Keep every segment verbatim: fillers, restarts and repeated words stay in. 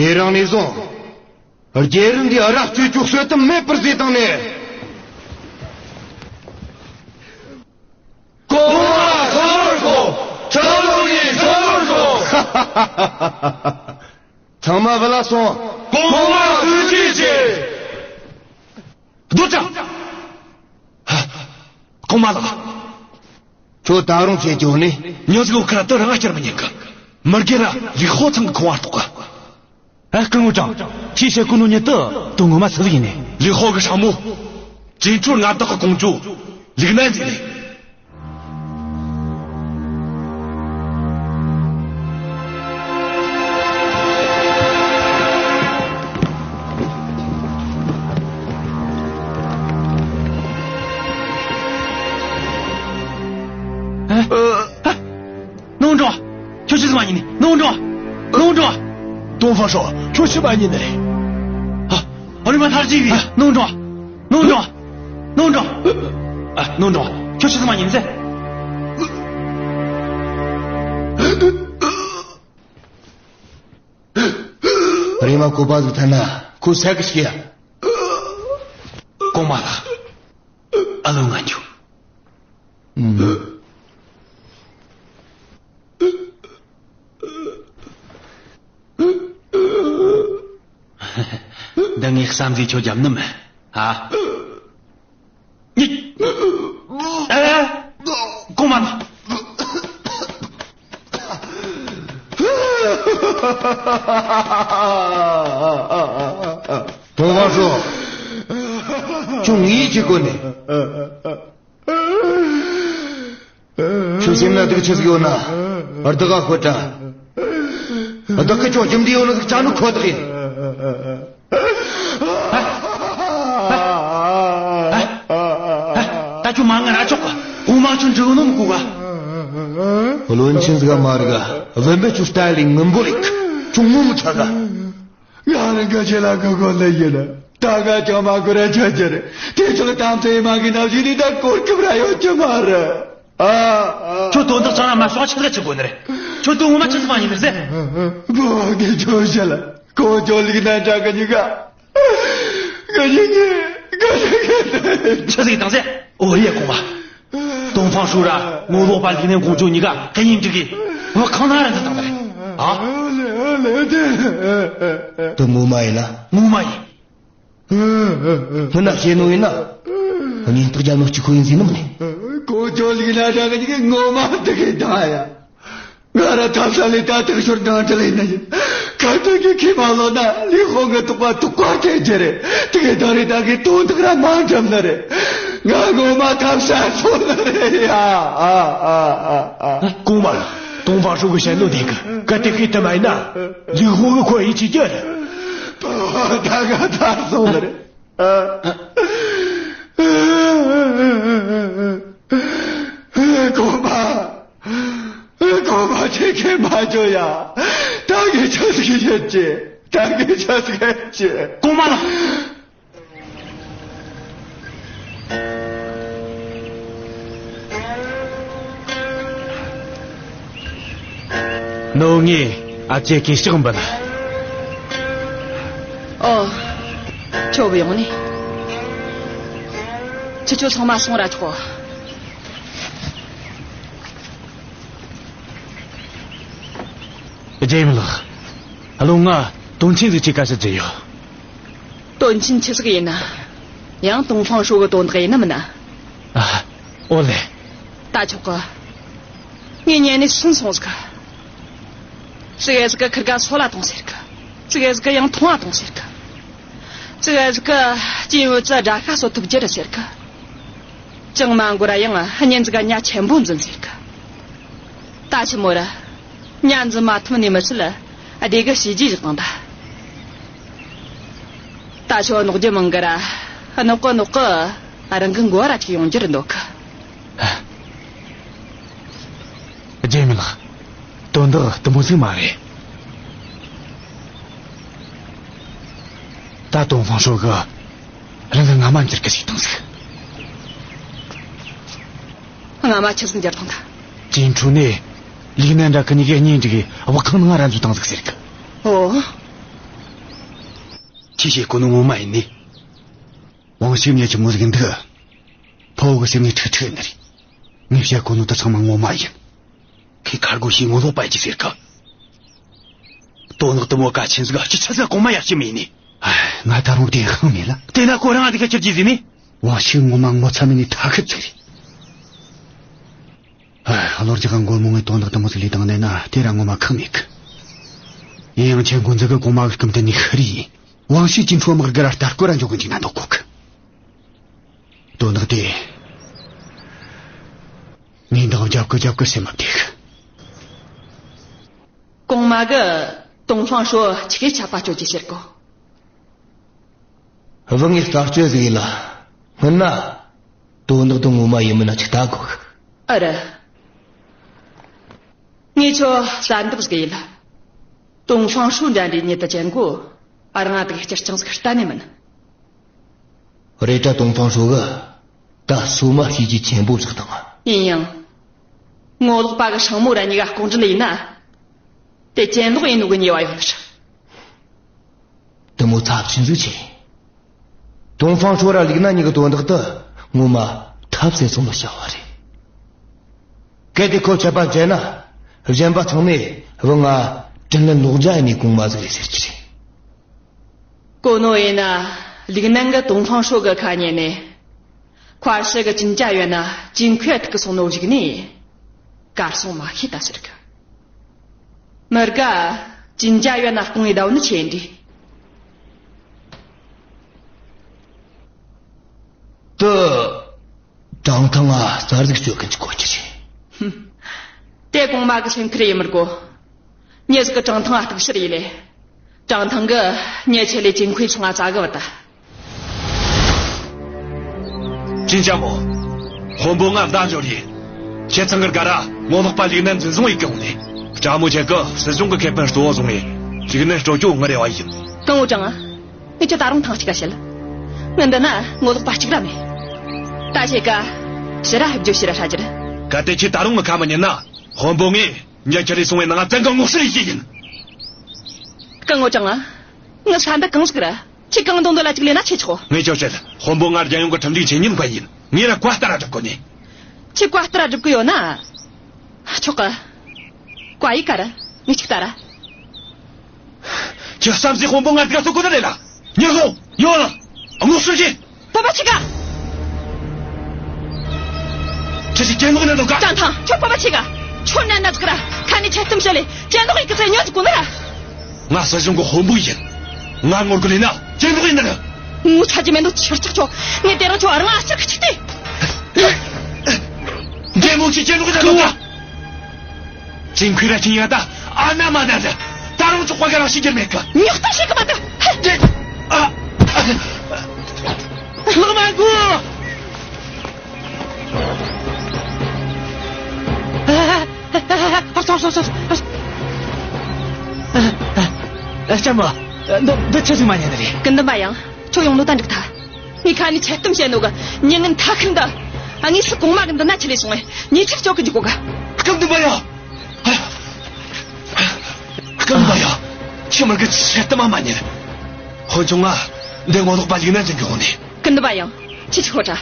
དེ་རིང་ནས་བཟུང་རྒྱལ་རབས་འདིའི་ར་སྤྱོད་ཀྱི་སྲོལ་དེ་མེད་པར་བཟོས་བཏང་ནས། གོང་མ་ཚོར་གོ། ཁྲི་ལོ་ནས་ཚོར་གོ། ཚང་མ་བུད་ལ་སོང་། གོང་མ་ཐུགས་རྗེ་ཆེ། སྡོད་ཅིག། གོང་མ་ལགས། ཁྱོད་ད་རུང་ཆེ་སྐྱོ་ནི། མྱི་ཟིག་བོ་ཁ་དུ་རང་བསྐྱུར་མི་ཉན་གི། མི་དགེ་ར་ལི་ཧོ་ཚང་གི་ཁང་བ་གཏོགས་གི། ཨ། སྐུ་ངོ་ཀྲང་། ཁྱེད་བཤད་གོ་ནོ་མྱི་དེ་དོན་ངོ་མ་སུ་ཟིག་ཡིན་ནི། ལི་ཧོ་གི་ཧྲ་མོ། ཅིན་ཁྲུའུ་མངའ་བདག་གི་ཀོང་ཇོ་ལིག་ནན་ཟེར་ནི། ཨ། ཨ། ནོར་བུ་ཀྲང་། ཁྱོད་ཆི་ཟིག་མ་ཉན་ནི། ནོར་བུ་ཀྲང་། ནོར་བུ་ཀྲང་། ཏོང་ཧྥང་ཧྲོས། ཁྱོད་ཆི་མ་ཉན་ནི་རེད། ཨ། ཨ་རི་མ་ཐར་ཅི་བི། ནོར་བུ་ཀྲང་། ནོར་བུ་ཀྲང་། ནོར་བུ་ཀྲང་། ཨ། ནོར་བུ་ཀྲང་། ཁྱོད་ཆི་ཟིག་མ་ཉན་ཟེར། རེམ་མ་བཀོད་པ་ཟིག་ཐོན་ན་ཁོ་ཟ་གི་ཤི་ཡ། གོང་མ་ལགས། ཨ་ལོ་ང་འགྱོ། ཨུམ། འདི་ངས་བསམ་གཟས་ཁྱོད་རྒྱབ་ནི་མིན། ཨ། ཉིད། ཨ། གོང་མ་ལགས། ཏོང་ཧྥང་ཧྲོས། ཁྱོད་ངས་ཅི་གོ་ནི། ཁྱོད་སེམས་ན་སྡུག་ཆི་ཟིག་ཡོད་ན་བདག་ག་ཤོད་དྲ། བདག་གིས་ཁྱོད་རྒྱུ་འབྲས་ཡོད་ནི་ཟིག་བཅའ་ནི་ཁོ་ཐག་ཡིན། ད་ཁྱོད་མ་ངར་ར་ཆོག་གི། གོང་མ་ཁྱོད་འདྲི་གོ་ནོ་མི་གོ་ག། བློན་ཆེན་ཟིག་མ་རེད་ག། བུད་མེད་ཚོ་སྟ་ལི་ངན་པོ་རེད། ཁྱོད་ངོ་མི་ཚ་ག། ང་རང་གི་ཆེ་ལ་གོ་གོ་ལེ་ཡིན། ད་ག་ཅང་མ་གོ་ར་ཆ་ཆེ་རེད། དེ་ཚོ་ལ་དམ་ཚོད་མ་གི་ནམ་ཞིག་ནི་ད་གོར་སྐབས་ར་ཡོད་ཀྱི་མ་རེད། ཨ། ཨ། ཁྱོད་དོན་དག་ཅང་ར་མ་ཤོག་ཆི་ལ་ཆི་གོ་ནི་རེད། ཁྱོད་དོན་ངོ་མ་ཆི་ཟིག་མ་ཡིན་ནི་ཟེར། བུ་བ་གི་ཁྱོད་ཆེ་ལ་གོ་ཅོ་ལིག་ན་འདྲ་གི་ཉི་ག། གི་ཉི་གི་གི་ཉི་གི། ཆི་ཟིག་བཏང་ཟེར། ཨོ་ཡེ་གོང་མ། ཏོང་ཧྥང་ཧྲོས་ར་ངོ་ལོག་པ་ལིག་ནན་ཀོང་ཇོ་གཉིས་ཀ་གཉེན་སྒྲིག་གི་བུ་ཁང་ན་ར་འཛིན་བཏང་ནི་རེད། ཨ། དེ་ངོ་མ་ཡིན་ན། ངོ་མ་ཡིན། སྔོན་ན་བཤད་ནོ་ཡིན་ན། གཉེན་རྟགས་རྒྱབ་ནོ་གཅིག་ཁོ་ཡིན་ཟེར་ནི་མིན་ནི། ཀོང་ཇོ་ལིག་ན་འདྲ་གི་ཉི་གི་ངོ་མ་དེ་གི་ད་ཡ། ང་ར་ཐབས་ས་ལས་ད་ཐག་ཤོར་ནང་འདྲ་ལས་ན་ཡིན། ཁ་ཐུག་གི་ཁྱི་མ་ལོ་ན་ལི་ཧོ་གི་དོགས་པ་དོགས་པ་སྐྱེ་རྒྱུ་རེད། དེ་གི་ད་རེས་ད་གི་དོན་དག་ར་མ་འགྲུབ་ནི་རེད། ང་ངོ་མ་ཐབས་ས་སོང་ནི་རེད་ཡ། ཨ་ཨ་ཨ་ཨ། གོང་མ་ལགས། ཏོང་ཧྥང་ཧྲོས་གི་བཤད་ནོ་དེ་གི་གལ་ཏེ་ཤེས་ཐུབ་མ་ཡིན་ན། ལི་ཧོ་གི་ཁོ་ཡིད་ཆེས་རྒྱུ་རེད། ད་ག་ད་སོང་ནི་རེད། ཨ། གོང་མ། གོང་མ་ཁྱེད་ཀྱིས་མ་འཇོ་ཡ། ད་གི་ཆི་ཟིག་ཡིན་ཅི། ད་གི་ཆི་ཟིག་ཡིན་ཅི། གོང་མ་ལགས། ནོ་ངས་ཨ་ཅེ་གི་ཕྱག་འབུལ། ཨོ། ཁྱོད་བུད་ཡོང་ནི། ཁྱེད་ཆོ་ཚང་མ་སོང་ར་ཆོག་རྒྱལ་ཡུམ་ལགས། བློན་ང་དོན་ཆེན་ཟིག་ཅིག་བཀའ་ཞུ་རྒྱུ་ཡོད། དོན་ཆེན་ཆི་ཟིག་ཡིན་ན། ཡང་ཏོང་ཧྥང་ཧྲོས་གི་དོན་དག་ཡིན་ནམ་མིན་ན། ཨ། ཨོ་ལེ། ད་ཆོག་གི། ངས་ཉན་ནས་སུན་སོང་ཟིག། ཙི་གེ་ཟིག་གི་ཁིར་ག་སོ་ལ་ཐོངས་ཟེར་གི། ཙི་གེ་ཟིག་གི་ཡང་ཐོང་ང་ཐོངས་ཟེར་གི། ཙི་གེ་ཟིག་གི་སྐྱེས་བུ་ཚོ་དགྲ་ཤ་གསོ་ཐུབ་རྒྱུ་རེད་ཟེར་གི། ཅང་མ་འགོར་ར་ཡང་གཉེན་ཟིག་ག་ཉ་ཆེན་པོ་འཛིན་ཟེར་གི། ད་ཆི་མོ་ར། ཉ་འཛིན་མ་ཐུབ་ནི་མི་ཚད་ལ་སྡེ་གི་བྱས་རྗེས་བཞག་བཏང་ད། ད་ཆོ་ནོག་རྒྱུ་མང་གི་ར། ནོག་གི་ནོག་གི་རང་གི་མགོ་ར་ཅིག་ཡོང་རྒྱུ་རེད་འདོད་གི། རྒྱལ་ཡུམ་ལགས། དོན་དག་དེ་མོ་ཟིག་མ་རེད། ད་ཏོང་ཧྥང་ཧྲོས་གིས་རང་གི་རྔ་མ་འགྱུར་གི་ཟིག་བཏང་ཟིག། རྔ་མ་ཆི་ཟིག་འགྱུར་བཏང་ད། ཅིན་ཁྲུའུ་ནས་ལིག་ནན་འདྲ་གི་གཉིས་ཀས་གཉེན་སྒྲིག་གི་བག་ཁང་ནང་ར་འཛུལ་བཏང་ཟིག་ཟེར་གི། ཨོ། ཁྱོས་བཤད་གོ་ནོ་ངོ་མ་ཡིན་ནི། ཝང་ཞིག་ཉེ་ཆི་མོ་ཟིག་འདུག་ཕོ་བོ་གི་སེམས་ནས་ཁྲིག་ཁྲིག་ནི་རེད། ངས་བཤད་གོ་ནོ་དེ་ཚང་མ་ངོ་མ་ཡིན། ཁོས་ཁ་རྒོད་ཤིག་ངོ་ལོག་པ་ཡིན་ཟེར་གི། དོན་དག་དེ་མོ་གལ་ཆེན་ཟིག་ཅི་ཆི་ཟིག་གོང་མ་ཡར་ཞུ་མེད་ནི། ཨ། ང་ད་རུང་བདེན་དཔང་མེད་ལ། དེ་ན་ཁོ་རང་ང་དེ་ག་ཁྱེར་རྒྱུ་ཟེར་ནི། ཝང་ཞིག་ངོ་མ་ངོ་ཚ་མེད་ནི་ཐ་ཁི་ཟིག་རེད། ཨ། བློ་རྒྱག་ག་མགོ་རྨོངས་ངས་དོན་དག་དེ་མོ་ཟིག་ལས་བཏང་ནས་ན་དེ་ར་ངོ་མ་ཁག་མེད་གི། ཡིན་ཡང་ཁྱེད་འགོ་འཛུགས་གི་གོང་མ་གི་སྐུ་མདུན་ནས་ཤི་རེ་ཡིན། ཝང་ཞིག་ཅིན་ཁྲོ་དམག་སྒར་ར་ལྟ་སྐོར་ར་འཇོག་གི་འཇུག་ན་འདོད་གོ་གི། དོན་དག་དེ། ངས་འདང་རྒྱབ་གི་རྒྱབ་གི་སེམས་མ་བདེ་གི། གོང་མ་གི་ཏུང་ཧྥང་ཧྲོ་ཆི་གི་ཆད་པ་གཅོད་རྒྱུ་ཟེར་གོ། བུ་ངས་རྩད་གཅོད་ཟིག་ཡིན་ལ། སྔོན་ན། དོན་དག་དེ་ངོ་མ་ཡིན་མིན་ན་ཅིག་ལྟ་དགོས་གི། ཨ་ར། ངས་ཁྱོ་གསལ་འདེབས་ཟིག་ཡིན་ལ། ཏུང་ཧྥང་ཧྲོ་འདྲ་འདྲའི་མྱི་དེ་ཅན་གོ། ཨ། རང་ང་དེ་གི་སྤྱིར་བཏང་ཟིག་གཏན་ནས་མིན། རེད་དྲ་ཏུང་ཧྥང་ཧྲོ་གི་ད་སོ་མ་ཤེས་རྒྱུ་ཆེན་པོ་ཟིག་བཏང་ང་། ཡིན་ཡང་། ངོ་ལོག་པ་གི་སྲིང་མོ་ར་གཉིས་ཀ་ལྐོག་འདྲིས་ཡིན་ན། དེ་གྱེན་ལོག་ཡིན་ནོ་གི་ཉེས་པ་ཡོད་ནི་རེད། དེ་མོ་ཚབས་ཆེན་ཟིག་ཆེ། ཏུང་ཧྥང་ཧྲོ་ར་ལིག་ནན་གཉིས་གི་དོན་དག་དེ་ངོ་མ་ཐབས་ཟད་སོང་ནོ་བྱ་བ་རེད། གལ་ཏེ་ཁོ་ཆད་པ་བཅད་ན། གཞན་པ་ཚང་མས་བུ་ང་དྲིན་ལན་ལོག་འཇལ་ནི་གོང་མ་ཟིག་རེད་ཟེར་གྱི་རེད། གོ་ནོ་ཡིན་ན། ལིག་ནན་གི་ཏུང་ཧྥང་ཧྲོ་གི་ཁ་ཉན་ནས། ཁོ་ཨ་ཧྲི་གི་ཅིན་ཅ་ཡོན་ན་ཅིན་ཁུའེ་ཐུག་གི་སོང་ནོ་གཞུག་ནས། གར་སོང་མ་ཤེས་ད་ཟེར་གི། མི་དགའ། ཅིན་ཅ་ཡོན་ན་སྐུང་ངེ་ཟླ་བོ་ནི་ཆེ་འདྲི། དེ། ཀྲང་ཐང་ང་རྩར་ཟིག་གཅོད་གི་འཇུག་གོ་རྒྱུ་རེད། ཧུམ། དེ་གོང་མ་གི་སེམས་ཁུར་ཡིན་མི་དགོ། མྱི་ཟིག་གི་ཀྲང་ཐང་ང་གཏུག་བཤེར་ཡེ་ལེ། ཀྲང་ཐང་གི་མྱི་ཆེ་ལེ་ཅིན་ཁུའེ་ཚང་ང་བཙལ་གི་བུད་ད། ཅིན་ཅ་མོ། དཔོན་པོ་ང་མདའ་འཇོར་ཡིན། ཁྱེད་ཚང་གི་སྒར་ར་ངོ་ལོག་པ་ལིག་ནན་འཛིན་བཟུང་ཡེ་གི་འོང་ནས། ཅ་མོ་ཁྱེད་ཀྱིས་སྲིད་གཞུང་གི་ཁེ་ཕན་གཙོ་བོ་བཟུང་ངས་ལིག་ནན་སྤྲོད་རྒྱུ་ངའི་རེ་བ་ཡིན། ཀུན་ངོ་ཀྲང་། ངས་ཁྱོད་ད་རུང་ཐེངས་གཅིག་ག་བཤད། ངའི་འདི་ན་ངོ་ལོག་པ་གཅིག་ར་མེད། ད་ཁྱེད་ཀ་ཕྱིར་ར་ཕེབས་རྒྱུ་ཕྱིར་ར་ཧྲ་རྒྱུ་རེད། གལ་ཏེ་ཁྱེད་ད་རུང་ངའི་ཁ་མི་ཉན་ན། དཔོན་པོ་ངས་མྱི་ཁྱེར་རེ་སོང་བའི་ནང་བཙན་གྱིས་ངོ་ཤེས་ཡེ་ཡིན། ཀུན་ངོ་ཀྲང་ཨ། ངའི་ས་འདི་གང་ཟིག་རེད། ཁྱེད་གང་འདོད་འདོད་ལ་ཅིག་ལས་ན་ཆི་ཆོག་ངས་ཁྱོད་བཤད། དཔོན་པོ་ང་རྒྱལ་ཡོངས་ཀྱི་ཁྲིམས་འཛིན་ཆེན་ཉིན་ཀ་ཡིན། ངས་ར་བཀའ་ལྟར་ར་སྒྲུབ་དགོས་ནི། ཁྱེད་བཀའ་ལྟར་ར་སྒྲུབ་གི་ཡོད་ན། ཆོག་གི། བཀའ་ཡིག་ག་ར། ངས་ཅིག་ལྟ་ར། ཁྱེད་བསམ་གཟས་དཔོན་པོ་ང་དགའ་སོ་གོ་ནི་རེད་ལ། ཉེར་ལྷུང་། ཡོད་ལ། དངོས་སུ་བྱེད། སྤོབས་པ་ཆེ་ག་ཁྱེད་ཀྱིས་གྱེན་ལོག་ཡེ་ན་འདོད་ག་ཀྲང་ཐང་། ཁྱོད་སྤོབས་པ་ཆེ་ག་ཁྱོད་ནན་ན་ཟིག་ར། ཁ་ནས་འཆལ་གཏམ་བཤད་ལེ། གྱེན་ལོག་ཡེ་གི་ཚེ་ཉོ་ཟིག་གོ་ནི་ར། ང་སྲིད་གཞུང་གི་དཔོན་པོ་ཡིན། ང་ངོ་རྒོལ་ཡེ་ན་གྱེན་ལོག་ཡིན་ནི་རེད། ངོ་ཚ་རྒྱུ་མེད་འདུག་ཆི་ཆག་ཆོག་ངས་དེ་རིང་ཁྱོད་རང་ང་ཕྱིར་ཁ་ཆིག་སྟེ། གྱེན་ལོག་ཅིག་གྱེན་ལོག་ཡེ་ན་འདོད་ག་ཅིན་ཁུའེ་ར་ཅིན་ཡ་ད་ཨ་ན་མ་ན་ཟེར། ད་རུང་ཚོགས་པ་ག་རང་ཤི་རྒྱུ་མེད་གི། ཉོག་ཏོ་ཤི་གི་མ་ད། ཨ། ལག་མ་འགུལ། ཨ། ཨ། ལྕམ་མོ། འདི་འདི་ཆི་ཟིག་མ་ཉན་ནི་རེད། སྐུ་མདུན་པ་ཡང་ཁྱོད་ཡོང་ནོ་ད་འགྲིག་ཐལ། ངས་ཁ་ནས་འཆལ་གཏམ་བཤད་ནོ་གི་མྱི་ངན་ཐ་ཁུར་འདི། ཨ། ངས་སུ་གོང་མ་གི་འདི་ན་ཁྲིད་ལས་སོང་ངས་ཉེས་ཆད་གཅོད་གི་འཇུག་གོ་གི། སྐུ་མདུན་པ་ཡ། སྐུ་མདུན་པ་ཡ། ཁྱོས་མོ་གི་འཆལ་གཏམ་མ་མ་ཉན། དཔོན་ཆུང་ང་འདི་ངོ་ལོག་པ་ལིག་ནན་འཛིན་གི་འོང་ནི། སྐུ་མདུན་པ་ཡ། ཁྱོས་ཅིག་ཤོད་དྲ།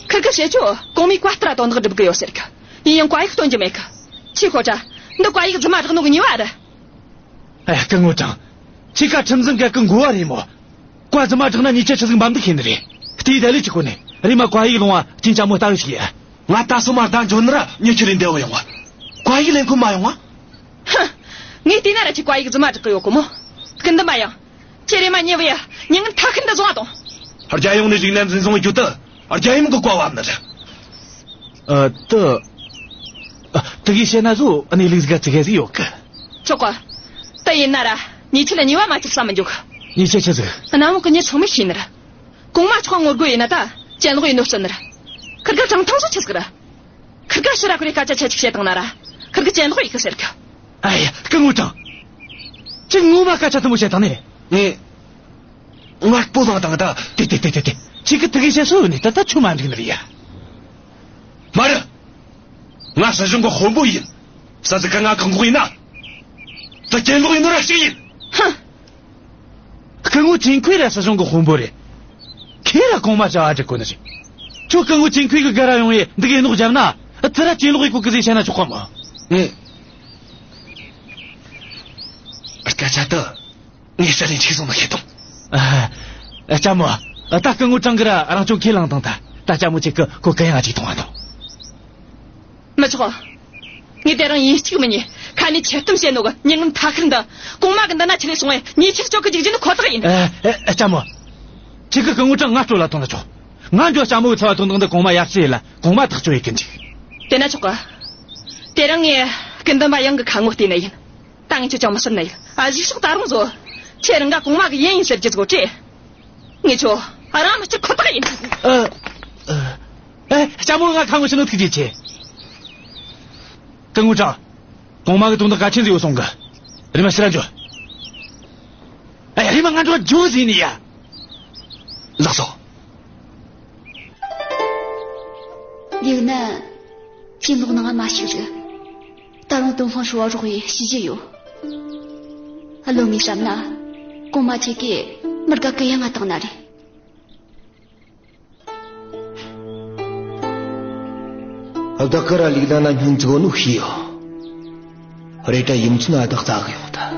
ཁུར་གིས་བཤད་ཆོག་གོང་མས་བཀའ་ལྟར་དོན་དག་སྒྲུབ་གི་ཡོད་ཟེར་གི། ཡིན་ཡང་བཀའ་ཡིག་སྟོན་རྒྱུ་མེད་གི། ཁྱོས་ཤོད་དྲ། འདི་བཀའ་ཡིག་རྫུན་མ་བསྒྲགས་ནོ་གི་ཉེས་པ་རེད། ཨེ། སྐུ་ངོ་ཀྲང་། ཁྱེད་ཀ་ཁྲིམས་འཛིན་ག་གི་འགོ་བ་རེད་མོ། བཀའ་རྫུན་མ་བསྒྲགས་ན་ཉེས་ཆད་ཆི་ཟིག་འབབ་འདུག་ཤེས་ནི་རེད། དེའི་ད་ལས་ཅིག་གོ་ནས་རེམ་མ་བཀའ་ཡིག་ལོང་བ་ཅིན་ཅ་མོ་ལྟ་གི་ཞིག་ཡ། ང་ད་སོ་མ་ད་འཇོན་ནི་ར་མྱི་ཁྱེར་རེ་འདེད་བ་ཡོང་བ། བཀའ་ཡིག་ལེན་ཁོམ་མ་ཡོང་བ། ཧ། ངས་བལྟས་ན་ར་ཁྱོས་བཀའ་ཡིག་རྫུན་མ་བསྒྲགས་གི་ཡོད་གོ་མོ། སྐུ་མདུན་པ་ཡ། ཁྱོས་རེམ་མ་ཉེས་པ་ཡ། མྱི་ངན་ཐ་ཁུར་འདི་བཟུང་བ་དང་། རྒྱལ་ཡོངས་ནས་ལིག་ནན་འཛིན་བཟུང་རྒྱུ་དེ། རྒྱལ་ཡུམ་གི་བཀའ་བབས་ནི་རེད། ཨ། དེ། ཨ། དེ་གི་བཤད་ན་བཟོ་གནས་ལུགས་ཟིག་ག་ཙི་གེ་ཟིག་ཡོད་གི། ཆོག་ག་དེ་ཡིན་ན་ར་ཉེས་ཆད་ལ་ཉེས་པ་མ་ཆགས་ས་མི་འཇུག་ཉེས་ཆད་ཆི་ཟིག་གནམ་འོག་གི་མྱི་ཚང་མས་ཤེས་ནི་རེད། གོང་མ་མཆོག་ངོ་རྒོལ་ཡེ་ན་ད་གྱེན་ལོག་ཡེ་ནོ་བརྩི་ནི་རེད། ཁུར་གེ་ཀྲང་ཐང་བཟོ་ཆི་ཟིག་རེད། ཁུར་གེ་ཕྱིར་ར་ཁོ་རའི་སྐད་ཆ་ཆ་ཅིག་བཤད་བཏང་ན་ར། ཁུར་གེ་གྱེན་ལོག་ཡེ་གི་ཟེར་གི། ཨ་ཡ། སྐུ་ངོ་ཀྲང་། ཁྱོས་ངོ་མ་སྐད་ཆ་དེ་མོ་བཤད་བཏང་ནི། ངས། ང་སྤོ་ལངས་བཏང་ད། དེ་དེ་དེ་དེ་དེ། ཁྱེད་ཀྱིས་དེ་གི་བཤད་སྲོལ་ཡོད་ནི་ད་ད་ཆོ་མ་འགྲིག་ནི་རེད་ཡ། མ་རེད། ང་སྲིད་གཞུང་གི་དཔོན་པོ་ཡིན། ས་ཟིག་ག་ང་བཀག་འགོག་ཡེ་ན། ད་གྱེན་ལོག་ཡེ་ནོ་ར་གཅིག་ཡིན། ཧ། སྐུ་ངོ་ཆིན་ཁུའེ་ར་སྲིད་གཞུང་གི་དཔོན་པོ་རེད། ཁྱེད་ར་གོང་མ་བྱ་བ་སྒྲུབ་དགོས་ནི་རེད། ཁྱོད་སྐུ་ངོ་ཆིན་ཁུའེ་གི་སྒར་ར་ཡོང་ཡེ་འདི་གི་ནོག་རྒྱབ་ན། ཨ་ཙི་ར་གྱེན་ལོག་ཡེ་གོ་གི་ཟེ་བཤད་ན་ཆོག་གམ། ངས། སྐད་ཆ་དེ་ངས་ཟེར་ལེན་ཆིག་སོང་མ་ཤེས་དང་། ཨ། ལྕམ་མོ། ད་སྐུ་ངོ་ཀྲང་གིས་ར་རང་སྐྱོན་ཁས་བླངས་བཏང་ད། ད་ལྕམ་མོ་ཁྱེད་ཀྱིས་ཁོ་གུ་ཡངས་ཅིག་གཏོང་བ་དང་། མི་ཆོག་ངས་དེ་རིང་ཡིན་གཅིག་མིན་གཉིས་ཁ་ནས་འཆལ་གཏམ་བཤད་ནོ་གི་མྱི་ངན་ཐ་ཤལ་འདི། གོང་མ་གི་མདུན་ན་ཁྲིད་ལས་སོང་བས་ཉེས་ཆད་གཅོད་གི་འཇུག་རྒྱུ་ནི་ཁོ་ཐག་ཡིན། ཨ། ཨ། ལྕམ་མོ། ཁྱེད་ཀྱིས་སྐུ་ངོ་ཀྲང་ང་སྤྲོད་ལ་ཐོངས་ན་ཆོག་ང་འགྱོ་ལྕམ་མོ་གི་ཚབ་བ་ཐོན་དང་འདི་གོང་མ་ཡར་ཞུ་ཡེ་ལ་གོང་མ་ཐག་གཅོད་ཡེ་གི་འཇུག་དེ་ན་ཆོག་གི་དེ་རིང་ངས་སྐུ་མདུན་པ་ཡང་གི་ཁ་ངོ་བལྟས་ནི་ཡིན། ད་ངས་ཁྱོད་ཅང་མི་ཟེར་ནི་ཡིན། ཨ། གཞུག་ཕྱོགས་ད་རུང་བཟོ། ཁྱེད་རང་ག་གོང་མ་གི་ཡན་ཡིན་ཟེར་རྒྱུ་ཟིག་གོ་དྲེ། ངས་ཁྱོད་རང་མི་སྐྱུར་ཁོ་ཐག་ཡིན། ཨ། ཨ། ཨེ། ལྕམ་མོ་ང་ཁ་ངོ་ཤེས་ནོ་ཐུགས་རྗེ་ཆེ། སྐུ་ངོ་ཀྲང་། གོང་མ་གི་དོན་དག་གལ་ཆེན་ཟིག་ཡོད་སོང་གི་རེམ་མ་ཕྱིར་ར་འགྱོ། ཨེ། རེམ་མ་ང་འགྲོ་འགྱོ་ཟེར་ནི་ཡ། ལགས་སོ། ལིའུ་ནན། གྱེན་ལོག་ནང་ང་མ་ཞུགས་རིགས། ད་རུང་ཏོང་ཧྥང་ཧྲོ་བ་རོགས་ཡེ་ཞུ་རྒྱུ་ཡོད། བློན་ངས་བསམ་ན། གོང་མ་ཁྱེད་ཀྱིས་མི་དགའ་གི་ཡང་ང་བཏང་ནི་རེད། བདག་གིས་ར་ལིའུ་ནན་ན་སྙོན་བཙུགས་ནོ་ཤེས་ཡོད། རེད་དྲ་ཡུམ་ཆེན་ན་བདག་བཙལ་གི་ཡོང་ཐལ།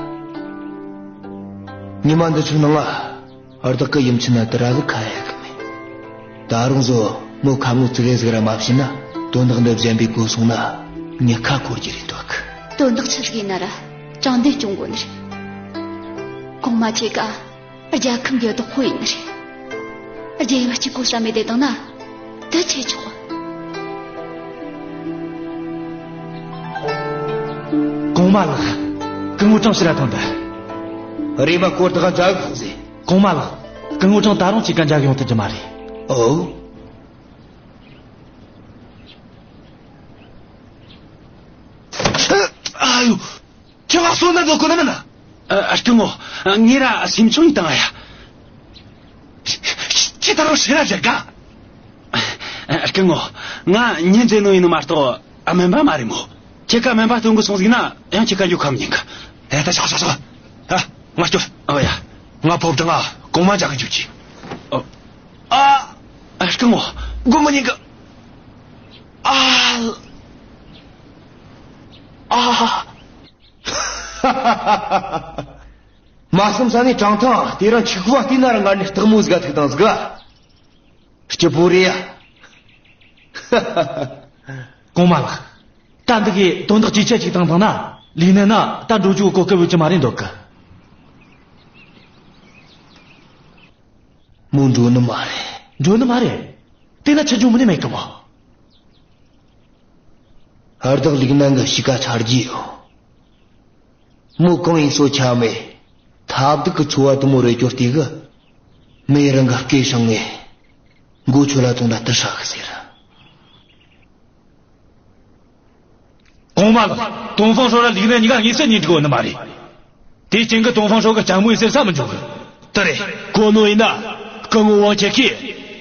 ཉི་མ་འདི་ཚོའི་ནང་ང་བདག་གིས་ཡུམ་ཆེན་ན་དེ་ར་ལུ་ཁ་ཡ་གི་མེད། ད་རུང་བཟོ་མོ་ཁ་ངོ་ཙི་གེ་ཟིག་ར་མ་བྱིན་ན་དོན་དག་འདི་གཞན་པའི་གོ་སོང་ན་ངས་ཁ་འཁོར་རྒྱུ་རེད་འདོད་གི་དོན་དག་ཆི་ཟིག་ཡིན་ན་ར་དྲང་བདེན་སྐྱོང་དགོས་ནི་རེད། གོང་མ་ཁྱེད་ཀ་རྒྱལ་ཁམས་འདིའི་བདག་པོ་ཡིན་ནི་རེད། རྒྱལ་ཡུམ་གཅིག་གོ་ས་མེད་དེ་བཏང་ན་དེ་ཆེ་ཆོག་གོང་མ་ལགས། སྐུ་ངོ་ཀྲང་ཕྱིར་ར་ཐོན་ད། རེམ་མ་ཁོ་དག་མཛའ་གི་ཟེ། གོང་མ་ལགས། སྐུ་ངོ་ཀྲང་ད་རུང་ཅིག་ག་མཇལ་གི་ཡོང་ཐུབ་རྒྱུ་མ་རེད། ཨོ། ཨ་ཡོ། ཁྱེད་ང་གསོད་ན་འདོད་གོ་ནི་མིན་ན། ཨ། སྐུ་ངོ། ངས་ར་སེམས་ཆུང་ཡེ་བཏང་ཡ། ཁྱེད་ད་རུང་ཕྱིར་ར་བཞག་ག་ཨ། སྐུ་ངོ། ང་མྱི་མཛེས་ནོ་ཡིན་ནོ་མ་གཏོགས་ཨ་སྨན་པ་མ་རེད་མོ། ཁྱེད་ཀ་སྨན་པ་སྟོན་གི་སོང་ཟིག་ན་ཡང་ཁྱེད་ཀ་འགྱོ་ཁ་མི་ཉན་གི་ཨེ། ད་ཤག་ཤག་ཤག་ཨ། ང་སྐྱོད། ཨོ་ཡ། ང་ཕོབ་དང་ང་གོང་མ་མཇལ་གི་འགྱོ་རྒྱུ། ཨོ། ཨ། ཨ། སྐུ་ངོ། སྒོམ་མི་ཉན་གི་ཨ། ཨ། མ་བསམ་ས་ནས་ཀྲང་ཐང་དེ་རིང་ཆི་ཁུ་བ་བལྟས་ན་ར་ངར་ནས་སྟག་མོ་ཟིག་ག་ཐུག་དང་ཟིག་ག་སྐྱིད་པོ་རེད་ཡ། གོང་མ་ལགས། ད་འདི་གི་དོན་དག་ཅིག་ཆ་ཅིག་བཏང་བཏང་ན་ལིའུ་ནན་ན་ད་འགྲོ་རྒྱུ་གོ་སྐབས་ཡོད་རྒྱུ་མ་རེད་འདོད་གི་མོ་འགྲོ་ནི་མ་རེད། འགྲོ་ནི་མ་རེད། དེ་ན་ཆི་འགྱོ་མི་ནི་མེད་གི་མོ། ཨར་བདག་ལིའུ་ནན་གི་གཤིས་ཀ་ཆ་རྒྱུས་ཡོད། མོ་གང་ཡིན་སོ་ཆ་མེད། ཐབས་སྡུག་གི་འཚོ་བ་དུ་མོ་རེ་སྐྱོར་དུས་གི་མེ་རང་གི་སྐེ་བྱང་ངེ་མགོ་ཆུ་ལ་བཙོང་ད་དུ་ཧྲ་གི་ཟེར། གོང་མ་ལགས། ཏོང་ཧྥང་ཧྲོ་ར་ལིའུ་ནན་གཉིས་ཀ་དངོས་སུ་གཉེན་སྒྲིག་ཡོད་ནི་མ་རེད། དེའི་རྐྱེན་གྱིས་ཏོང་ཧྥང་ཧྲོ་གི་ལྕམ་མོ་ཡེ་ཟེར་ས་མི་འཇོག་གི་དེ་རེད། གོ་ནོ་ཡིན་ན། སྐུ་ངོ་ཝང་ཁྱེད་ཀྱིས།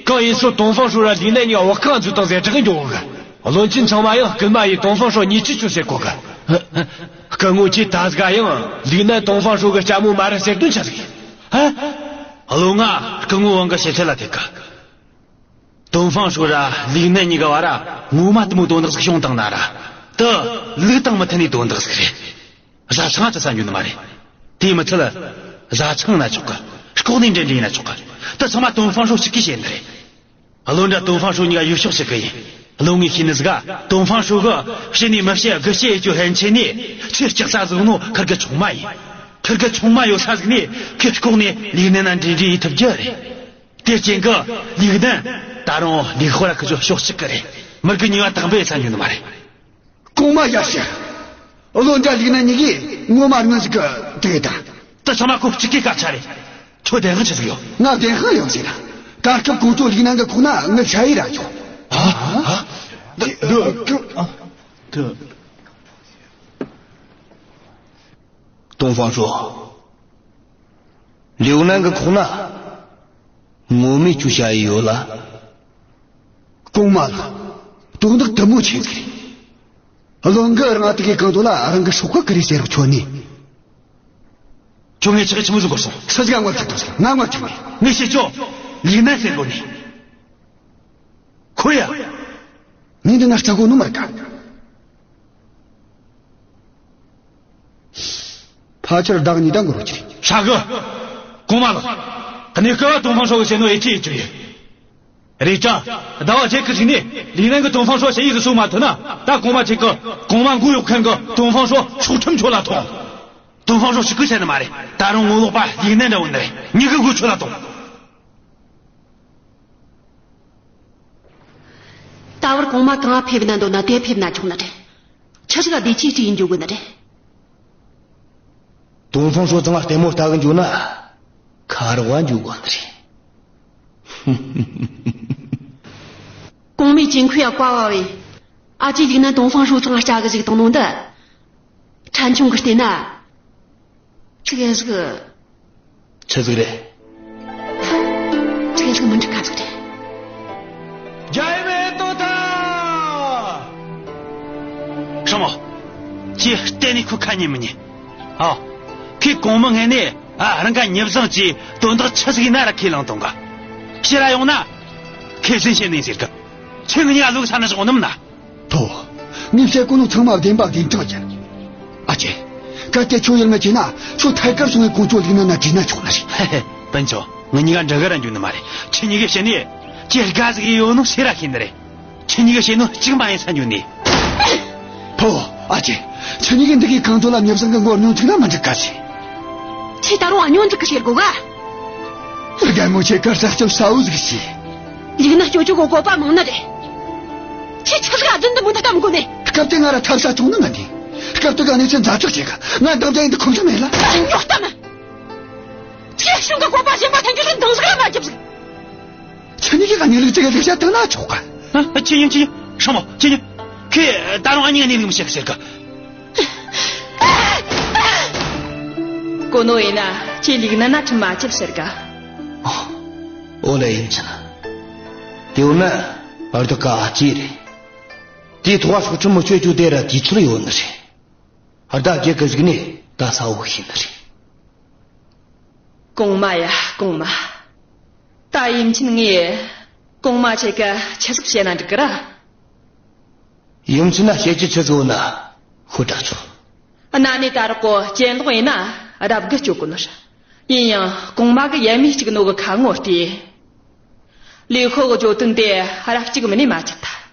གང་ཡིན་སོ་ཏོང་ཧྥང་ཧྲོ་ར་ལིའུ་ནན་གཉིས་ཀ་བ་ཁང་འཛུགས་དང་ཟེར་དྲག་གི་འཇོག་གི་བློན་ཆེན་ཚང་མ་ཡང་སྐུལ་མ་ཡིས་ཏོང་ཧྥང་ཧྲོ་ཉེས་ཆད་གཅོད་ཟེར་གོ་གི་སྐུ་ངོ་ཁྱེད་ད་ཟིག་ག་ཡང་ལིའུ་ནན་ཏོང་ཧྥང་ཧྲོ་གི་ལྕམ་མོ་མ་རེད་ཟེར་དོན་ཆི་ཟིག་ཨ། བློན་ང་སྐུ་ངོ་ཝང་གི་ཞིབ་དཔྱད་ལ་ཐེག་གི་ཏོང་ཧྥང་ཧྲོ་ར་ལིའུ་ནན་གཉིས་ཀ་བར་ར་ངོ་མ་དུ་མོ་དོན་དག་ཟིག་བྱུང་བཏང་ན་ར། དུ་ལུགས་དང་མི་མཐུན་ནི་དོན་དག་ཟིག་རེད། བཟའ་ཚང་ང་ཚ་ས་འཇུ་ནི་མ་རེད། དེ་མི་ཚད་ལ། བཟའ་ཚང་ན་ཆོག་གི་ལྐོག་ནས་འབྲེལ་འདྲིས་ཡིན་ན་ཆོག་གི་དུ་ཚང་མ་ཏོང་ཧྥང་ཧྲོ་གཅིག་གིས་བྱེད་ནི་རེད། བློན་འདྲ་ཏོང་ཧྥང་ཧྲོ་གཉིས་ཀ་ཡུལ་ཕྱོགས་གཅིག་གི་ཡིན། བློན་ངས་ཤེས་ནི་ཟིག་ག་ཏོང་ཧྥང་ཧྲོ་གི་ཕྱི་ནས་མི་བཤད་དགུ་བཤད་ཡེ་རྒྱུ་ཧན་ཆེ་ནས་ཁྱེད་ལྕགས་ས་བཟུང་ནོ་ཁིར་གི་ཆུང་མ་ཡིན། ཁིར་གི་ཆུང་མ་ཡོད་ས་ཟིག་ནས་ཁྱེད་ལྐོག་ནས་ལིའུ་ནན་ན་འབྲེལ་འདྲིས་ཡེ་ཐུབ་རྒྱུ་རེད། དེ་རྐྱེན་གྱིས་ལིའུ་ནན་ད་རུང་ལིའུ་ཧོ་ར་ཁི་ཆོ་ཕྱོགས་གཅིག་གི་རེད། མི་རྒྱུ་གཉིས་ཀ་དང་པོ་ཡེ་ཚ་འཇུ་ནི་མ་རེད། གོང་མ་ཡར་ཞུ། བློན་འདྲ་ལིའུ་ནན་གཉིས་ཀས་ངོ་མ་སྔོན་ཟིག་གི་དེ་ད། དུ་ཚང་མ་ཁོ་གཅིག་གི་སྐད་ཆ་རེད། ཁྱོད་བདེན་དཔང་ཆི་ཟིག་ཡོད། ང་བདེན་དཔང་ཡོད་ཟེར་ན། ད་སྐབས་གོང་ཅོ་ལིའུ་ནན་གི་ཁོག་ན་ངའི་ཞ་ཡི་ར་ཡོད། ཨ། ཨ། དུ། དུ། དུ། ཏོང་ཧྥང་ཧྲོ། ལིའུ་ནན་གི་ཁོག་ན་ངོ་མས་ཁྱོའི་ཞ་ཡི་ཡོད་ལ། གོང་མ་ལགས། དོན་དག་དུ་མོ་ཆེ་ཟིག་རེད། བློན་གིས་རང་ཨ་ཏི་གི་གང་དུ་ལ་རང་གི་སྲོག་ཁ་ཀི་རེ་ཟེར་རོགས་ཁྱོད་ནི། ཁྱོད་ངས་ཆི་གི་ཆི་མོ་ཟིག་གོ་སོང་། སུ་ཟིག་ག་ངོ་ཐུག་ཐུག་ཟིག་ང་ངོ་ཐུག་ནས། ངས་བཤད་ཆོག་ལིག་ནན་ཟེར་གོ་ནས། ཁོ་ཡ། ངས་འདི་ན་རྩ་གོ་ནོ་མ་རེད་ཀ། ཕལ་ཆེར་ཟླ་གཉིས་ད་འགོར་རྒྱུ་རེད། ཧྲ་གི། གོང་མ་ལགས། གནས་སྐབས་ཏོང་ཧྥང་ཧྲོ་གི་བཤད་ནོ་ཡིད་ཆེས་ཡེད་རྒྱུ་ཡིན། རེད་ཀྱང་། ཟླ་བ་གཅིག་གི་རྗེས་ནས་ལིག་ནན་གི་ཏོང་ཧྥང་ཧྲོ་ཞ་ཡིས་གི་སུ་མ་ཐུབ་ན། ད་གོང་མ་ཁྱེད་གི་གོང་མ་མགོ་གཡོག་མཁན་གི་ཏོང་ཧྥང་ཧྲོ་སྲོག་ཁྲིམས་ཆོད་ལ་ཐོངས། ཏོང་ཧྥང་ཧྲོ་ཞིག་གི་བཤད་ནི་མ་རེད། ད་རུང་ངོ་ལོག་པ་ལིག་ནན་འདྲ་བོ་ནི་རེད། མྱི་གི་མགོ་ཆོད་ལ་ཐོངས། ད་བར་གོང་མ་གང་ང་ཕེབས་ན་འདོད་ན་དེ་ཕེབས་ན་ཆོག་ནི་རེད། ཆི་ཟིག་ག་བདེ་སྐྱིད་སྐྱིད་ཡིན་འཇུག་གི་ནི་རེད། ཏོང་ཧྥང་ཧྲོ་ཚང་ལ་ལྟད་མོ་ལྟ་གི་འཇུག་ན་ཁ་རོག་ག་འཇུག་དགོས་ནི་རེད། གོང་མའི་ཅིང་ཁུ་ཡ་བཀའ་བ་བས། ཨ་ཅེ་ལིག་ནན་ཏོང་ཧྥང་ཧྲོ་ཚང་ལ་སྐྱ་གི་ཟིག་བཏང་ནོ་འདི། ཕྲན་ཆུང་གི་བལྟས་ན། ཙི་གེ་ཟིག་ཆི་ཟིག་རེད། ཙི་གེ་ཟིག་མི་འགྲིག་ཁ་ཟིག་རེད། རྒྱལ་བའི་དོ་ད། ཧྲ་མོ། ཁྱེད་གཏན་ནས་ཁོའི་ཁ་ཉན་མི་ཉན། ཨ། ཁོས་གོང་མའི་སྔུན་ནས་ཨ་རང་ག་མྱི་བཟང་གི་དོན་དག་ཆི་ཟིག་ཡིན་ན་ར་ཁས་བླངས་བཏང་ག། ཕྱིར་ར་ཡོང་ན། ཁོས་ཟིན་བཤད་ནས་ཟེར་གི། ཁྱོས་ངེད་གཉིས་ཀ་བློ་ས་ན་བཞག་ནམ་ན། ཕོ། ངས་བཤད་གོ་ནོ་ཚང་མ་བདེན་པ་བདེན་དྲང་ཡིན། ཨ་ཅེ། གལ་ཏེ་ཁྱོད་ཡིད་མི་ཆེས་ན་ཁྱོད་ཐད་ཀར་སོང་ངས་ཀོང་ཇོ་ལིག་ནན་ན་དྲིས་ན་ཆོག་ནི་རེད། ཧེ་ཧེ། སྤུན་ཆུང་། ངེད་གཉིས་ཀ་འདྲ་གི་ར་འགྱོ་ནི་མ་རེད། ཁྱེད་གཉིས་ཀས་བཤད་ནི། ཁྱེད་དགའ་ཟིག་ཡོད་ནོ་སུ་ར་ཤེས་ནི་རེད། ཁྱེད་གཉིས་ཀས་བཤད་ནོ་གཅིག་མ་ཡིན་ས་འགྱོ་ནི། ཕོ། ཨ་ཅེ། ཁྱེད་གཉིས་ཀས་འདི་གི་གང་དོན་ལ་མྱི་བཟང་གི་མགོ་སྙོན་ཚིག་ན་མི་འགྲིག་ག་ཟེ། ཁྱེད་ད་རུང་སྙོན་འཛུགས་གི་བཤད་གོ་ག། རྒན་མོ་ཁྱེད་ཀ་ས་སྐྱོབ་ས་འུ་ཟིག་བྱོས། ལིག་ནན་སྐྱོབ་རྒྱུ་གི་བཀོད་པ་མང་ནི་རེད། ཁྱེད་ཆི་ཟིག་ག་རྫུན་འདི་མོ་འདི་གཏམ་གོ་ནས། སྐབས་དེ་ང་ར་ཐབས་ས་བྱུང་ནི་ང་འདི། སྐབས་དེ་ག་གནས་ཚུལ་ཛ་དྲག་བྱེད་ག། ང་འདང་རྒྱག་ཡིན་འདི་ཁོམ་ས་མེད་ལ། སྨྱོ་གཏམ། ཁྱེད་གཞུང་གི་བཀོད་པ་གཞན་པ་ཐོན་རྒྱུ་ལ་འདང་ཟིག་ར་མ་རྒྱབ་ཟིག། ཁྱེད་གཉིས་ཀྱིས་ག་གནས་ལུགས་ཅིག་ག་ལེགས་བཤད་བཏང་ན་ཆོག་ག། ཨ། ཁྱེད་གཉིས། ཁྱེད་གཉིས། ཧྲ་མོ། ཁྱེད་གཉིས། ཁོས་ད་རུང་ཨ་ཉི་ག་གནས་ལུགས་མི་བཤད་ཟེར་ག། གོ་ནོ་ཡིན་ན་ཁྱེད་ལིག་ནན་ན་ཁྲིམས་མ་བཅད་ཟེར་ག། ཨོ་ལེ་ཡུམ་ཆེན། དེ་བོ་ན་བར་དུ་ཀ་ཨ་ཅེ་རེད། དེའི་ཐོག་སྲོག་ཁྲིམས་མི་གཅོད་རྒྱུ་དེ་ར་དུས་ཚོད་ཡོད་ནི་རེད། བར་ད་རྒྱལ་གི་གཞུག་ནས་ད་ས་བོ་ཤེས་ནི་རེད། གོང་མ་ཡ་གོང་མ། ད་ཡུམ་ཆེན་ངས་གོང་མ་ཁྱེད་ཀ་ཆི་ཟིག་བཤད་ན་འགྲིག་གི་ར། ཡུམ་ཆེན་ན་བཤད་རྒྱུ་ཆི་ཟིག་ཡོད་ན་ཤོད་དྲ་ཆོག། གནའ་ནས་ད་རག་གོ་གྱེན་ལོག་ཡིན་ན་རབ་དགའ་སྐྱོ་གོ་ནོ་ར། ཡིན་ཡང་གོང་མ་གི་ཡབ་མེས་གཅིག་ནོ་གི་ཁ་ངོ་བལྟས། ལི་ཧོ་གི་གྱོད་དོན་དེ་ར་གཅིག་མིན་ནས་མ་བཅད་ཐལ།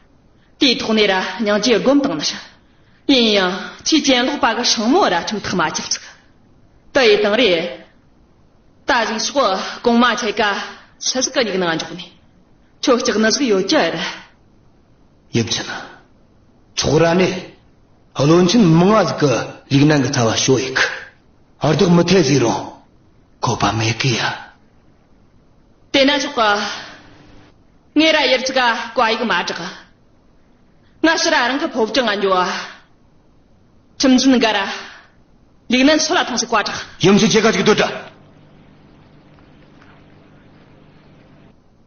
དེའི་ཐོག་ནས་ར་སྙིང་རྗེ་སྒོམ་བཏང་ནི་ར། ཡིན་ཡང་ཁྱེད་གྱེན་ལོག་པ་གི་སྲིང་མོ་ར་ཁྲིམས་ཐག་མ་བཅད་ཟིག། དེ་ཡི་དང་རེད། ད་ཅིག་ཤོག། གོང་མ་ཁྱེད་ཀ་ཆི་ཟིག་གི་མྱིག་ནང་འཇོག་ནས། ཁྱོད་སྐྲག་ནི་ཟིག་ཡོད་ཀྱི་རེད། ཡུམ་ཆེན། ཚོགས་ར་ནས་བློན་ཆེན་མང་ང་ཟིག་གི་ལིག་ནན་གི་ཚབ་བ་ཤོ་ཡིག་གི། ཨར་དོག་མི་ཐེ་ཟིག་རུང་གོ་བ་མེད་གི་ཡ། དེ་ན་ཆོག་གི། ངས་ར་ཡར་ཅིག་ག་བཀའ་ཡིག་མ་བསྒྲགས། ང་ཕྱིར་ར་རང་གི་ཕོ་བྲང་ང་འགྱོ་བ། ཁྲིམས་འཛིན་འགའ་ར། ལིག་ནན་སོད་ལ་ཐོངས་ཟིག་བཀའ་བསྒྲགས། ཡུམ་ཆེན་ཁྱེད་ཀ་ཅིག་སྡོད་དྲ།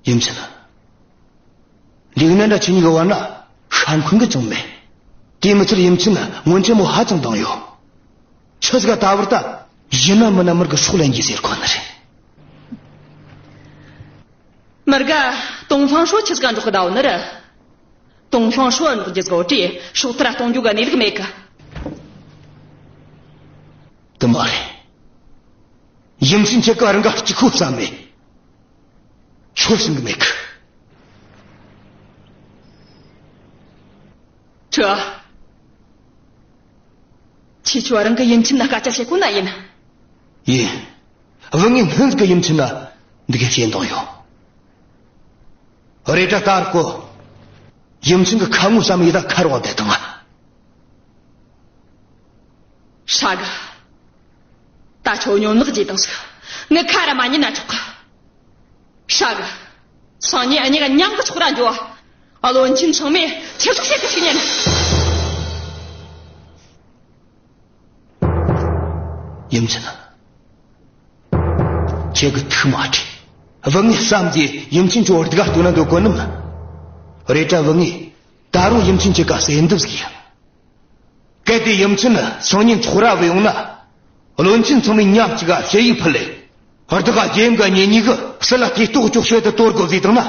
ཡུམ་ཆེན། ལིག་ནན་དྲ་ཁྱེད་གཉིས་ཀྱི་བར་ན་ཤ་འཁོན་གི་ཅང་མེད། དེ་མི་ཚད་ཡུམ་ཆེན་སྔོན་ཆད་མོ་ཧ་ཅང་དང་ཡོད། ཆི་ཟིག་ག་ད་བར་ད་ཡིན་ན་མིན་ན་མུར་གི་སྲོག་ལེན་རྒྱུ་ཟེར་གོ་ནི་རེད། མུར་ག་ཏོང་ཧྥང་ཧྲོ་ཆི་ཟིག་ག་འགྲོགས་གི་ད་བོ་ནི་རེད། ཏོང་ཧྥང་ཧྲོ་འགྲོགས་རྒྱུ་ཟིག་བོ་དྲིས་སྲོག་ཐར་གཏོང་རྒྱུ་ག་གནས་ལུགས་མེད་གི། དེ་མ་རེད། ཡུམ་ཆེན་ཁྱེད་ཀ་རང་ག་གཅིག་ཁུ་བསམ་མེད། ཆོ་ཞིང་གི་མེད་གི། ཁྱོད། ཁྱེད་ཆོ་རང་གི་ཡུམ་ཆེན་ན་སྐད་ཆ་བཤད་གོ་ན་ཡིན། ཡིན། བུ་ངས་སྔོན་གི་ཡུམ་ཆེན་ན་འདི་ག་བཤད་འདང་ཡོད། རེད་དྲ་ད་ར་གོ། ཡུམ་ཆེན་གི་ཁ་ངོ་བསམ་ཡི་ད་ཁ་རོག་བསྡད་དང་ང་། ཧྲ་གི། ད་ཁྱོད་སྙོམ་ལག་རྒྱས་དང་ཟིག། ངའི་ཁ་ར་མ་ཉན་ན་ཆོག་གི། ཧྲ་གི། སང་ཉིན་འུ་གཉིས་ཀ་མཉམ་གི་ཚོགས་ར་འགྱོ་བ། བློན་ཆེན་ཚང་མས་ཆི་ཟིག་བཤད་གི་ཞིག་ཉན། ཡུམ་ཆེན། ཁྱེད་ཀྱི་ཐུགས་མ་ཁྲེལ། བུ་ངས་བསམ་གྱིས་ཡུམ་ཆེན་ཁྱོད་སྡུག་ག་སྟོན་ན་འདོད་གོ་ནམ། རེད་དྲ་བུ་ངས་ད་རུང་ཡུམ་ཆེན་ཁྱེད་ཀ་གསོས་འདེབས་ཟིག་ཡིན། གལ་ཏེ་ཡུམ་ཆེན་སང་ཉིན་ཚོགས་ར་བུད་ཡོང་ན། བློན་ཆེན་ཚང་མས་མཉམ་གཅིག་ག་ཞུ་ཡིག་ཕུལ་ལེ། བདག་ག་རྒྱལ་ཡུམ་ག་གཉེན་ཉེ་གི་སྲིད་ལ་ཐེ་གཏོགས་ཆོག་ཤོས་དེ་གཏོར་དགོས་ཟེར་བཏང་ན།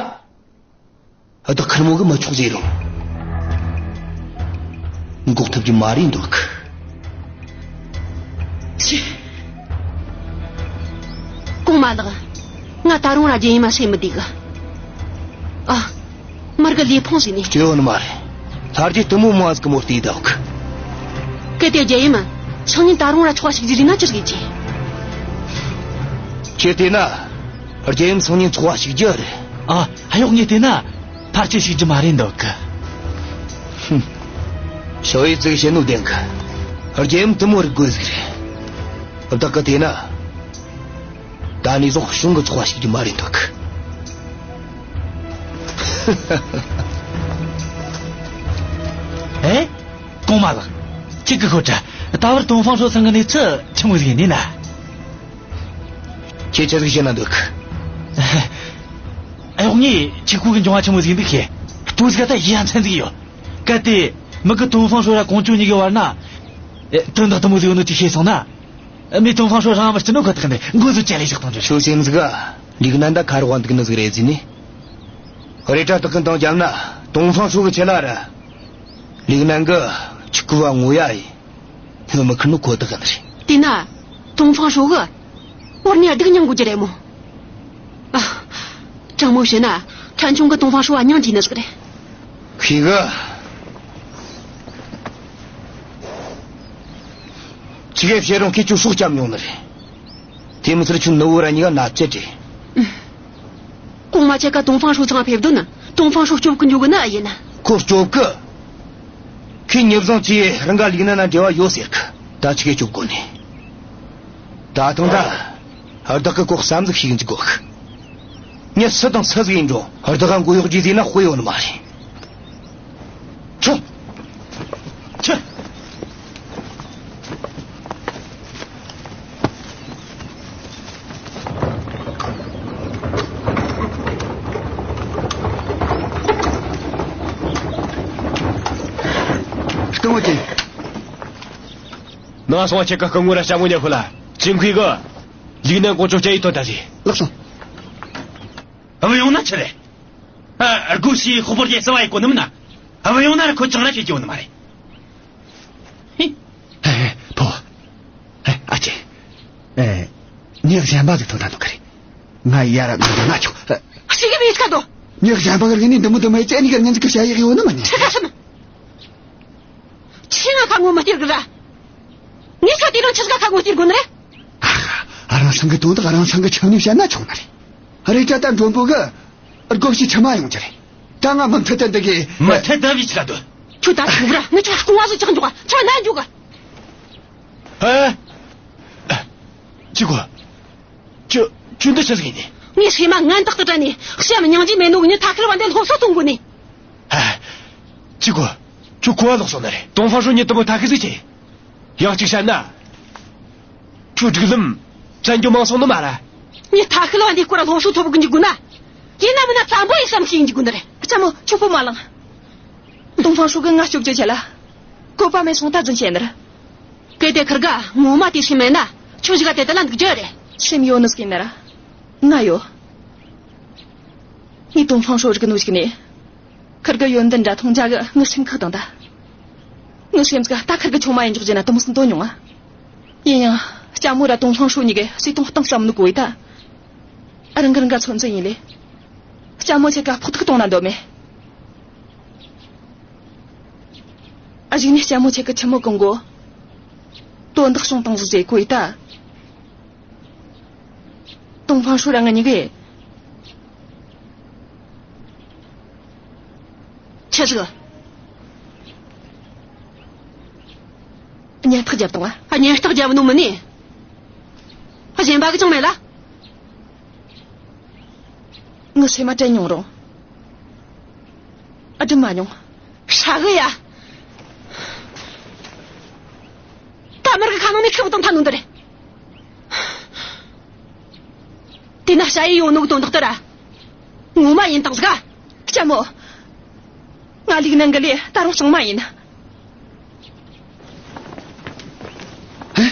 བདག་ཁེར་མོ་གིས་མི་ཆོག་ཟེར་རུང་། འགོག་ཐུབ་རྒྱུ་མ་རེད་འདོད་གི། ཤི། གོང་མ་ལགས། ང་ད་རུང་ར་རྒྱལ་ཡུམ་མ་སེམས་མི་བདེ་གི། ཨ། མར་གི་ལུས་ཕུང་ཟིན་ནས། སྐྱོན་མ་རེད། ལྷ་རྗེ་དུ་མོ་མོ་ཨ་ཟིག་གི་མོ་བལྟས་བསྡད་གི། གལ་ཏེ་རྒྱལ་ཡུམ། སང་ཉིན་ད་རུང་ར་ཆོག་པ་ཞིག་རྒྱུ་རེད་ན་ཅི་ཟིག་ཡིན་གྱི། ཁྱེད་བལྟས་ན། རྒྱལ་ཡུམ་སང་ཉིན་ཚོགས་པ་ཞུགས་རྒྱུ་རེད། ཨ། གཡོག་ངས་བལྟས་ན། ཕལ་ཆེར་ཞུགས་རྒྱུ་མ་རེད་འདོད་གི། ཧུམ། ཞོ་ཡི་ཙིག་བཤད་ནོ་བདེན་གི། རྒྱལ་ཡུམ་དུ་མོ་རིག་དགོས་ཟིག་རེད། བདག་གི་བལྟས་ན། ད་ནས་བཟུང་གཞུང་གི་ཚོགས་པ་ཞུགས་རྒྱུ་མ་རེད་འདོད་གི། ཨེ། གོང་མ་ལགས། ཁྱེད་ཀྱི་ཤོད་དྲ། ད་བར་ཏོང་ཧྥང་ཧྲོ་ཚང་གི་གནས་ཚུལ་ཆི་མོ་ཟིག་ཡིན་ནི་ན། ཁྱེད་ཆི་ཟིག་བཤད་ན་འདོད་གི། གཡོག་ངས་ཁྱེད་ཁུ་གི་འབྱུང་བ་ཆི་མོ་ཟིག་ཡིན་འདུག་ཤེས། ལྟོས་ཟིག་ད་ཡ་མཚན་ཟིག་ཡོད། གལ་ཏེ་མི་གི་ཏོང་ཧྥང་ཧྲོ་ར་ཀོང་ཇོ་གཉིས་ཀྱི་བར་ན། ཨེ། དོན་དག་དུ་མོ་ཟིག་ཡོད་ནོ་ཅིག་ཤེས་སོང་ན། མི་ཏོང་ཧྥང་ཧྲོ་རང་མི་སྐྱིད་ནོ་ཁོ་ཐག་ནས་མགོ་ཟུ་ཅ་ལེ་ཞིག་གཏོང་རྒྱུ། ཁྱོད་སེམས་ཟིག་ག་ལིག་ནན་ད་ཁ་རོག་ག་འདུག་ནི་ཟིག་རེད་ཟེར་ནི། རེད་དྲ་དག་གི་འདང་རྒྱབ་ན་ཏོང་ཧྥང་ཧྲོ་གི་ཆེད་ལ་ར། ལིག་ནན་གི་ཆི་ཀུ་བ་ངོ་ཡ་ཡིན། ངོ་མི་ཁུར་ནོ་ཁོ་ཐག་ནི་རེད། དེས་ན། ཏོང་ཧྥང་ཧྲོ་གི། བར་ནས་སྡུག་མྱངས་དགོས་རྒྱུ་རེད་མོ། ཨ། དྲང་མོ་བཤད་ན། ཕྲན་ཆུང་གི་ཏོང་ཧྥང་ཧྲོ་བ་མྱངས་བགྱིས་ནི་ཟིག་རེད། ཁྱེད་གི། ཅི་གེ་བཤད་རུང་ཁྱེད་ཆོ་སྲོག་སྐྱབས་མྱོང་ནི་རེད། དེ་མི་ཚད་ཁྱོད་ནུ་བོ་ར་གཉིས་ཀ་མནར་གཅོད་རེད། གོང་མ་ཁྱེད་ཀ་ཏོང་ཧྥང་ཧྲོ་ཚང་ཕེབས་དོན་ནི་ཏོང་ཧྥང་ཧྲོ་སྐྱོབ་གི་འཇུག་གི་ནི་ཨེ་ཡིན། ཁོ་སྐྱོབ་གི། ཁོས་མྱི་བཟང་ཅིག་རང་ག་ལིག་ནན་ན་འབྲེལ་བ་ཡོད་ཟེར་གི། ད་ཅི་གེ་སྐྱོབ་དགོས་ནི། ད་ཐེངས་ད། བདག་གི་ཁོ་བསམ་གཟིགས་ཤིག་འཇུག་གོ་གི། མྱི་སུ་དང་སུ་ཟིག་ཡིན་རུང་བདག་ག་མགོ་གཡོག་རྒྱུ་ཟེར་ན་དཔེ་ཡོད་ནི་མ་རེད། ཁྱོད། ཁྱོད། སྐུ་ངོ་ཅན། ནང་སོང་ཁྱེད་ཀ་སྐུ་ངོ་ར་ལྕམ་མོ་ཉེ་ཕུ་ལ་ཅིན་ཁུའི་གི་ལིག་ནན་ཀོང་ཇོ་སྐྱེལ་ཡི་ཐོན་ད་ཟིག། ལགས་སོ། ཨ། བུད་ཡོང་ན་ཆི་རེད། ཨ། སྒོ་ཕྱིའི་ཤོག་ཕོར་གྱི་རྩ་བ་ཡི་གོ་ནི་མིན་ན། ཨ། བུད་ཡོང་ན་ར་ཁོ་ཅང་ར་ཤེས་ཀྱི་ཡོད་ནི་མ་རེད། ཧི། ཨེ། ཕོ། ཨེ། ཨ་ཅེ། ཨེ། མྱི་གཞན་པ་ཟིག་ཐོན་ཐལ་འདུག་གི་རེད། ང་ཡར་ར་འགྲོ་ན་ཆོག། ཨ། ཅི་གི་བེད་ཀ་དོ། མྱི་གཞན་པ་གི་རིགས་ནི་འདི་མོ་འདི་མོ་ཡི་ཅན་གི་ཉིན་ཟིག་གི་བྱ་ཡི་ཡོད་ནི་མ་ནི། ཁྱེད་ཀ་སམ། ཁྱེད་ང་ཁ་ངོ་མ་སྟེར་གི་ར། ངས་ཁྱོད་དེ་རིང་ཆི་ཟིག་ག་ཁ་ངོ་སྟེར་དགོས་ནི་རེད། ཨ། རང་སང་གི་དོན་དག་རང་སང་གི་ཆང་ནས་བཤད་ན་ཆོག་ནི་རེད། རེད་ད་ད་མགྲོན་པོ་གི། སྒོ་ཕྱི་ཆི་མ་ཡོང་རྒྱུ་རེད། ད་ང་མུ་མཐུད་དུ་འདི་གི། མུ་མཐུད་དུ་བི་ཆི་ག་དོ། ཁྱོད་ད་ཐུག་ར་ངས་ཁྱོད་རྐང་བ་ཟིག་བཅག་འཇོག་ག་ཁྱོད་ན་འཇོག་ག། ཨ། ཅི་གོ། ཁྱོད། ཁྱོད་འདི་ཆི་ཟིག་ཡིན་ནི། ངས་ཧྲེ་མ་ངན་རྟག་ཏུ་དྲན་ནས་བྱམས་སྙིང་རྗེ་མེད་ནོ་གི་མྱི་ཐ་ཁེལ་བ་འདི་སློབ་གསོ་གཏོང་དགོས་ནི། ཨ། ཅི་གོ། ཁྱོད་གོ་བ་ལོག་སོང་ནི་རེད། ཏོང་ཧྥང་ཧྲོ་མྱི་དུ་མོ་ཐ་ཁེ་ཟིག་ཆེ། ཡང་གཅིག་བཤད་ན། ཁྱོད་སྒྲིག་ལམ་བཙན་རྒྱོ་མང་སོང་ནི་མ་ར། ངས་ཐ་ཁེལ་བ་འདི་སྐོར་ལ་སློབ་གསོ་ཐོབ་གི་འཇུག་དགོས་ན། ཡིན་ན་མིན་ན་བཙན་པོ་ཡི་བསམ་ཤེས་འཇུག་དགོས་ནི་རེད། ལྕམ་མོ་ཁྱོད་སྤོ་མ་ལངས། ཏོང་ཧྥང་ཧྲོ་གིས་ང་སྐྱོབ་རྒྱུ་བྱེད་ལ། བཀོད་པ་མེད་སོང་ད་རྫུན་བཤད་ནི་རེད། གལ་ཏེ་ཁིར་ག་ངོ་མ་དེ་སེམས་མེད་ན་ཁྱོད་ཞིག་ག་དེ་ལྟ་ལ་འདུག་རྒྱུ་རེད། སེམས་ཡོད་ནི་ཟིག་ཡིན་ན་ར། ང་ཡོད། ངས་ཏོང་ཧྥང་ཧྲོ་རིག་ནོ་ཞིག་ནས། ཁིར་གི་ཡོན་ཏན་འདྲ་མཐོང་རྒྱུ་གི་ངའི་སེམས་ཁུག་བཏང་ད། ངའི་སེམས་གི་ད་ཁིར་གི་ཆུང་མ་ཡིན་འཇོག་རྒྱུ་ན་དུ་མོ་སུན་དོ་མྱོང་ང་། ཡིན་ཡང་ལྕམ་མོ་ར་ཏོང་ཧྥང་ཧྲོ་གཉིས་གི་བྱས་སྟངས་གཏིང་ཟབ་ནི་གོ་ཡི་ད། རང་གི་རང་ག་ཚོད་འཛིན་ཡིན་ལེ། ལྕམ་མོ་ཁྱེད་ཀ་ཕོག་ཐུག་གཏོང་ན་འདོད་མེད། ཨ་གཞུག་ནས་ལྕམ་མོ་ཁྱེད་ཀྱི་ཆི་མོ་གང་གོ། དོན་དག་བྱུང་བཏང་ཟིག་ཟེར་གོ་ཡི་ད། ཏོང་ཧྥང་ཧྲོ་ར་ང་གཉིས་ཀས། ཆི་ཟིག། གཉེན་རྟགས་བརྒྱབ་བཏང་ང་། གཉེན་རྟགས་བརྒྱབ་ནོ་མིན་ནི། གཞན་པ་གི་ཅང་མེད་ལ། ངའི་སེམས་མ་དྲན་མྱོང་རུང་། ཨ། དྲན་མ་མྱོང་། ཧྲ་གི་ཡ། ད་མར་གི་ཁ་ནང་ནས་ཁེབས་བཏང་ཐལ་ནོ་འདི་རེད། དེ་ན་ཞ་ཡི་ཡོང་ནོ་གི་དོན་དག་དེ་ར། ངོ་མ་ཡིན་དང་ཟིག་ག། ལྕམ་མོ། ང་ལིག་ནན་གི་ལས་ད་རུང་གཙང་མ་ཡིན། ཧེ།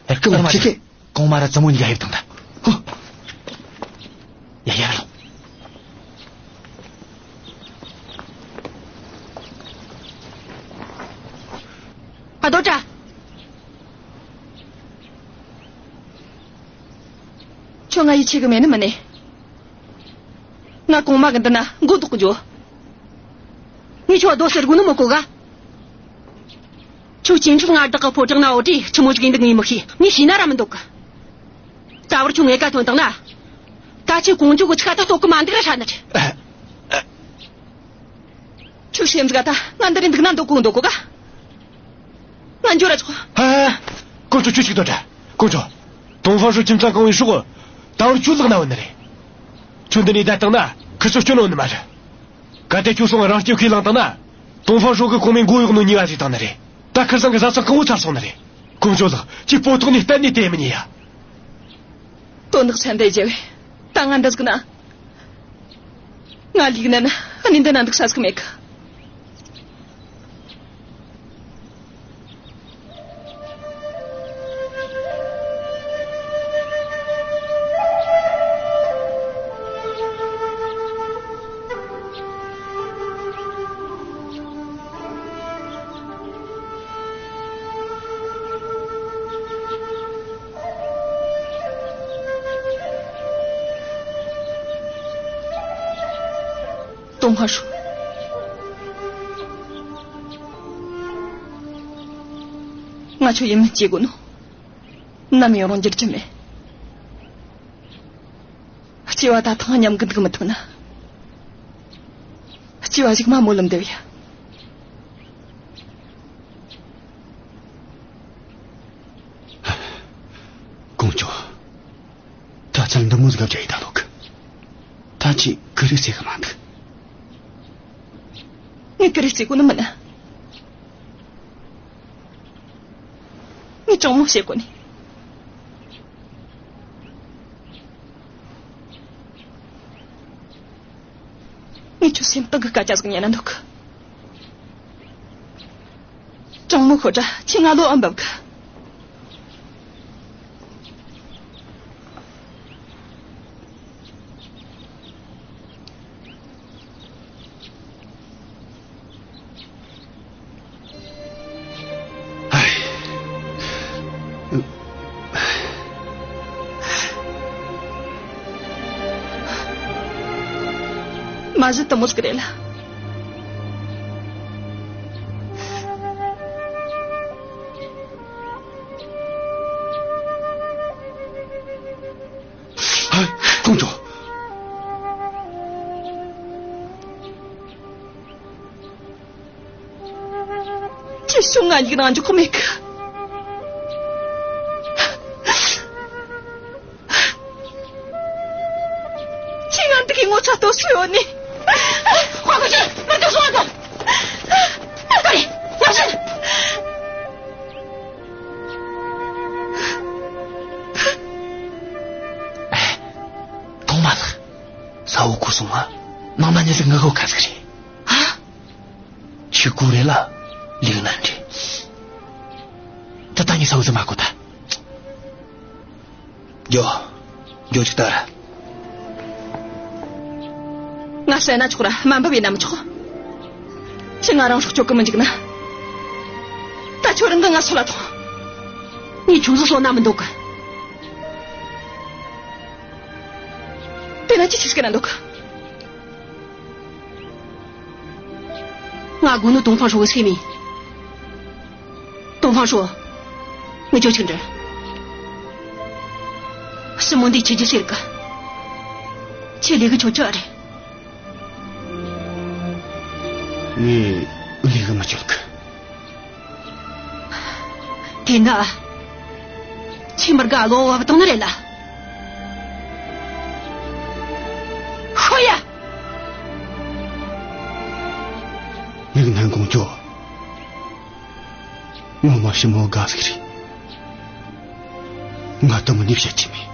ཧེ། ཨ་མ། ཁྱེད་ཁྱེད། གོང་མ་ར་བཙུན་མོ་གཉིས་ཀ་ཡིབ་དང་ད། ཧོ། ཡ་ཡ་ར་ལོ། ཨ་རྡོ་བཀྲ། ཁྱོད་ང་ཡིད་ཆེས་གི་མེད་ནི་མིན་ནི། ང་གོང་མ་གི་འདི་ན་མགོ་འདོགས་གི་འཇོག། ངས་ཁྱོད་རྡོ་ཟེར་དགོས་ནི་མི་གོ་ག། ཁྱོད་སྐྱེས་འཕྲོད་ང་བདག་གི་ཕོ་བྲང་ན་འོ་དེ་ཆི་མོ་ཟིག་ཡིན་འདུག་ངས་མི་ཤེས། ངས་ཤེས་ན་ར་མི་འདོད་གི། རྩ་བར་ཁྱོད་ངེད་ཀ་ཐོན་བཏང་ན། ད་ཁྱོད་ཀོང་ཇོ་གི་ཆི་ཁ་ད་ལྟོ་གི་མ་འདུག་ར་ཧྲ་ནི་རེད། ཁྱོད་སེམས་ཟིག་ད་ང་འདི་རིང་འདུག་ན་འདོད་གོ་འདོད་གོ་ག། ང་འགྱོ་ར་ཆོག། ཧ། ཀོང་ཇོ། ཁྱོད་ཅིག་སྡོད་དྲ། ཀོང་ཇོ། ཏོང་ཧྥང་ཧྲོས་ཁྱིམ་ཚང་གང་བའི་ཧྲོག་གི། ད་བར་ཁྱོད་ལག་ན་བུད་ནི་རེད། ཁྱོད་འདི་ནས་བསྡད་བཏང་ན་ཁི་ཆོ་སྐྱོན་ནོ་ནི་མ་རེད། གལ་ཏེ་ཁྱོད་སོང་རང་སྐྱོན་ཁས་བླངས་བཏང་ན། ཏོང་ཧྥང་ཧྲོས་གི་གོང་མའི་མགོ་གཡོག་ནོ་ཉེས་པ་ཟིག་བཏང་ནི་རེད། ད་ཁིར་ཚང་གི་བཟའ་ཚང་གང་བོ་ཚར་སོང་ནི་རེད། ཀོང་ཇོ་ལགས། ཁྱོད་སྤོ་ཐོག་ནས་གཏན་ནས་དེ་མི་ཉན་ཡ། དོན་དག་ཆ་འདི་རྒྱལ་བས། ད་ང་འདི་ཟིག་ན། ང་ལིག་ནན་ནི་འདི་ན་འདུག་ས་ཟིག་མེད་གི། ཏོང་ཧྥང་ཧྲོས། ང་ཁྱོད་ཡིད་སྨོན་སྐྱེ་དགོས་ནོ། ནམ་ཡིན་རུང་འགྱུར་རྒྱུ་མེད། སྐྱེ་བ་ད་ཐེངས་མཉམ་གི་འདུག་མི་ཐུབ་ན། སྐྱེ་བ་གཞུག་མ་སྨོན་ལམ་འདེབས་ཡ། ཀོང་ཇོ། ད་ཚར་འདི་མོ་ཟིག་ག་བརྒྱབ་ཡི་ད་ལོག་གི། ད་ཅི་ཀུ་རེ་རྩེ་གི་མ་འདུག། ངས་ཀུ་རེ་རྩེ་གོ་ནི་མིན་ན། ངས་དྲང་མོ་བཤད་གོ་ནི། ངས་ཁྱོད་སེམས་གཏིང་གི་སྐད་ཆ་ཟིག་ཉན་ན་འདོད་གི། དྲང་མོ་ཤོད་དྲ་ཁྱོས་ང་བློ་ཨེ་འབབ་གི། མ་གཞི་དེ་མོ་ཟིག་རེད་ལ། ཨ། ཀོང་ཇོ། ཁྱོས་ང་འཇིགས་ན་འཇུག་གི་མེད་གི། ཁྱོས་ང་འདི་གི་ངོ་ཚ་ལྟོ་སོ་ཡོད་ནི། ཁོ་ཁོ་ཁྱོད་མི་འདུག་སོང་ང་། ཨ། ཀ་རེ། ཡག་ཤིན། གོང་མ་ལགས། ས་འོག་ཁུ་སོང་ང་། ནང་ན་ཉི་ཟིག་ངུ་གོ་ཁ་ཟིག་རེད། ཨ། ཆི་གུ་རེད་ལ། ལིག་ནན་རེད། ད་ད་ངས་ས་འོག་ཟིག་མ་གོ་ད། འགྱོ། འགྱོ་ཅིག་ལྟ་ར། ང་བསད་ན་ཆོག་ར་དམའ་འབེབས་ཡེད་ན་མི་ཆོག། ཁྱོས་ང་རང་སྲོག་གཅོད་གི་མི་འཇུག་ན། ད་ཁྱོད་རང་གིས་ང་གསོད་ལ་ཐོངས། ངས་ཁྱོད་ཟིག་གསོད་ན་མི་འདོད་གི། དེ་ན་ཅི་ཞིག་བྱེད་ན་འདོད་གི། ང་དགོས་ནོ་ཏོང་ཧྥང་ཧྲོས་གི་སེམས་ཡིན། ཏོང་ཧྥང་ཧྲོས། ངས་ཁྱོད་ཅིག་འདྲི། ཞི་མོ་འདིས་ཆི་ཟིག་ཟེར་གི། ཁྱོས་ལས་གི་ཆོད་ཆོད་རེད། ངས་ལས་གི་མི་ཆོད་གི། དེས་ན། ཁྱོས་མུར་གེ་བློ་བབ་བཏང་ནི་རེད་ལ། ཤོད་ཡ། ལིག་ནན་ཀོང་ཇོ། ངོ་མ་ཞི་མོ་དགའ་ཟིག་རེད། ང་དེ་མོ་ནས་བཤད་རྒྱུ་མེད།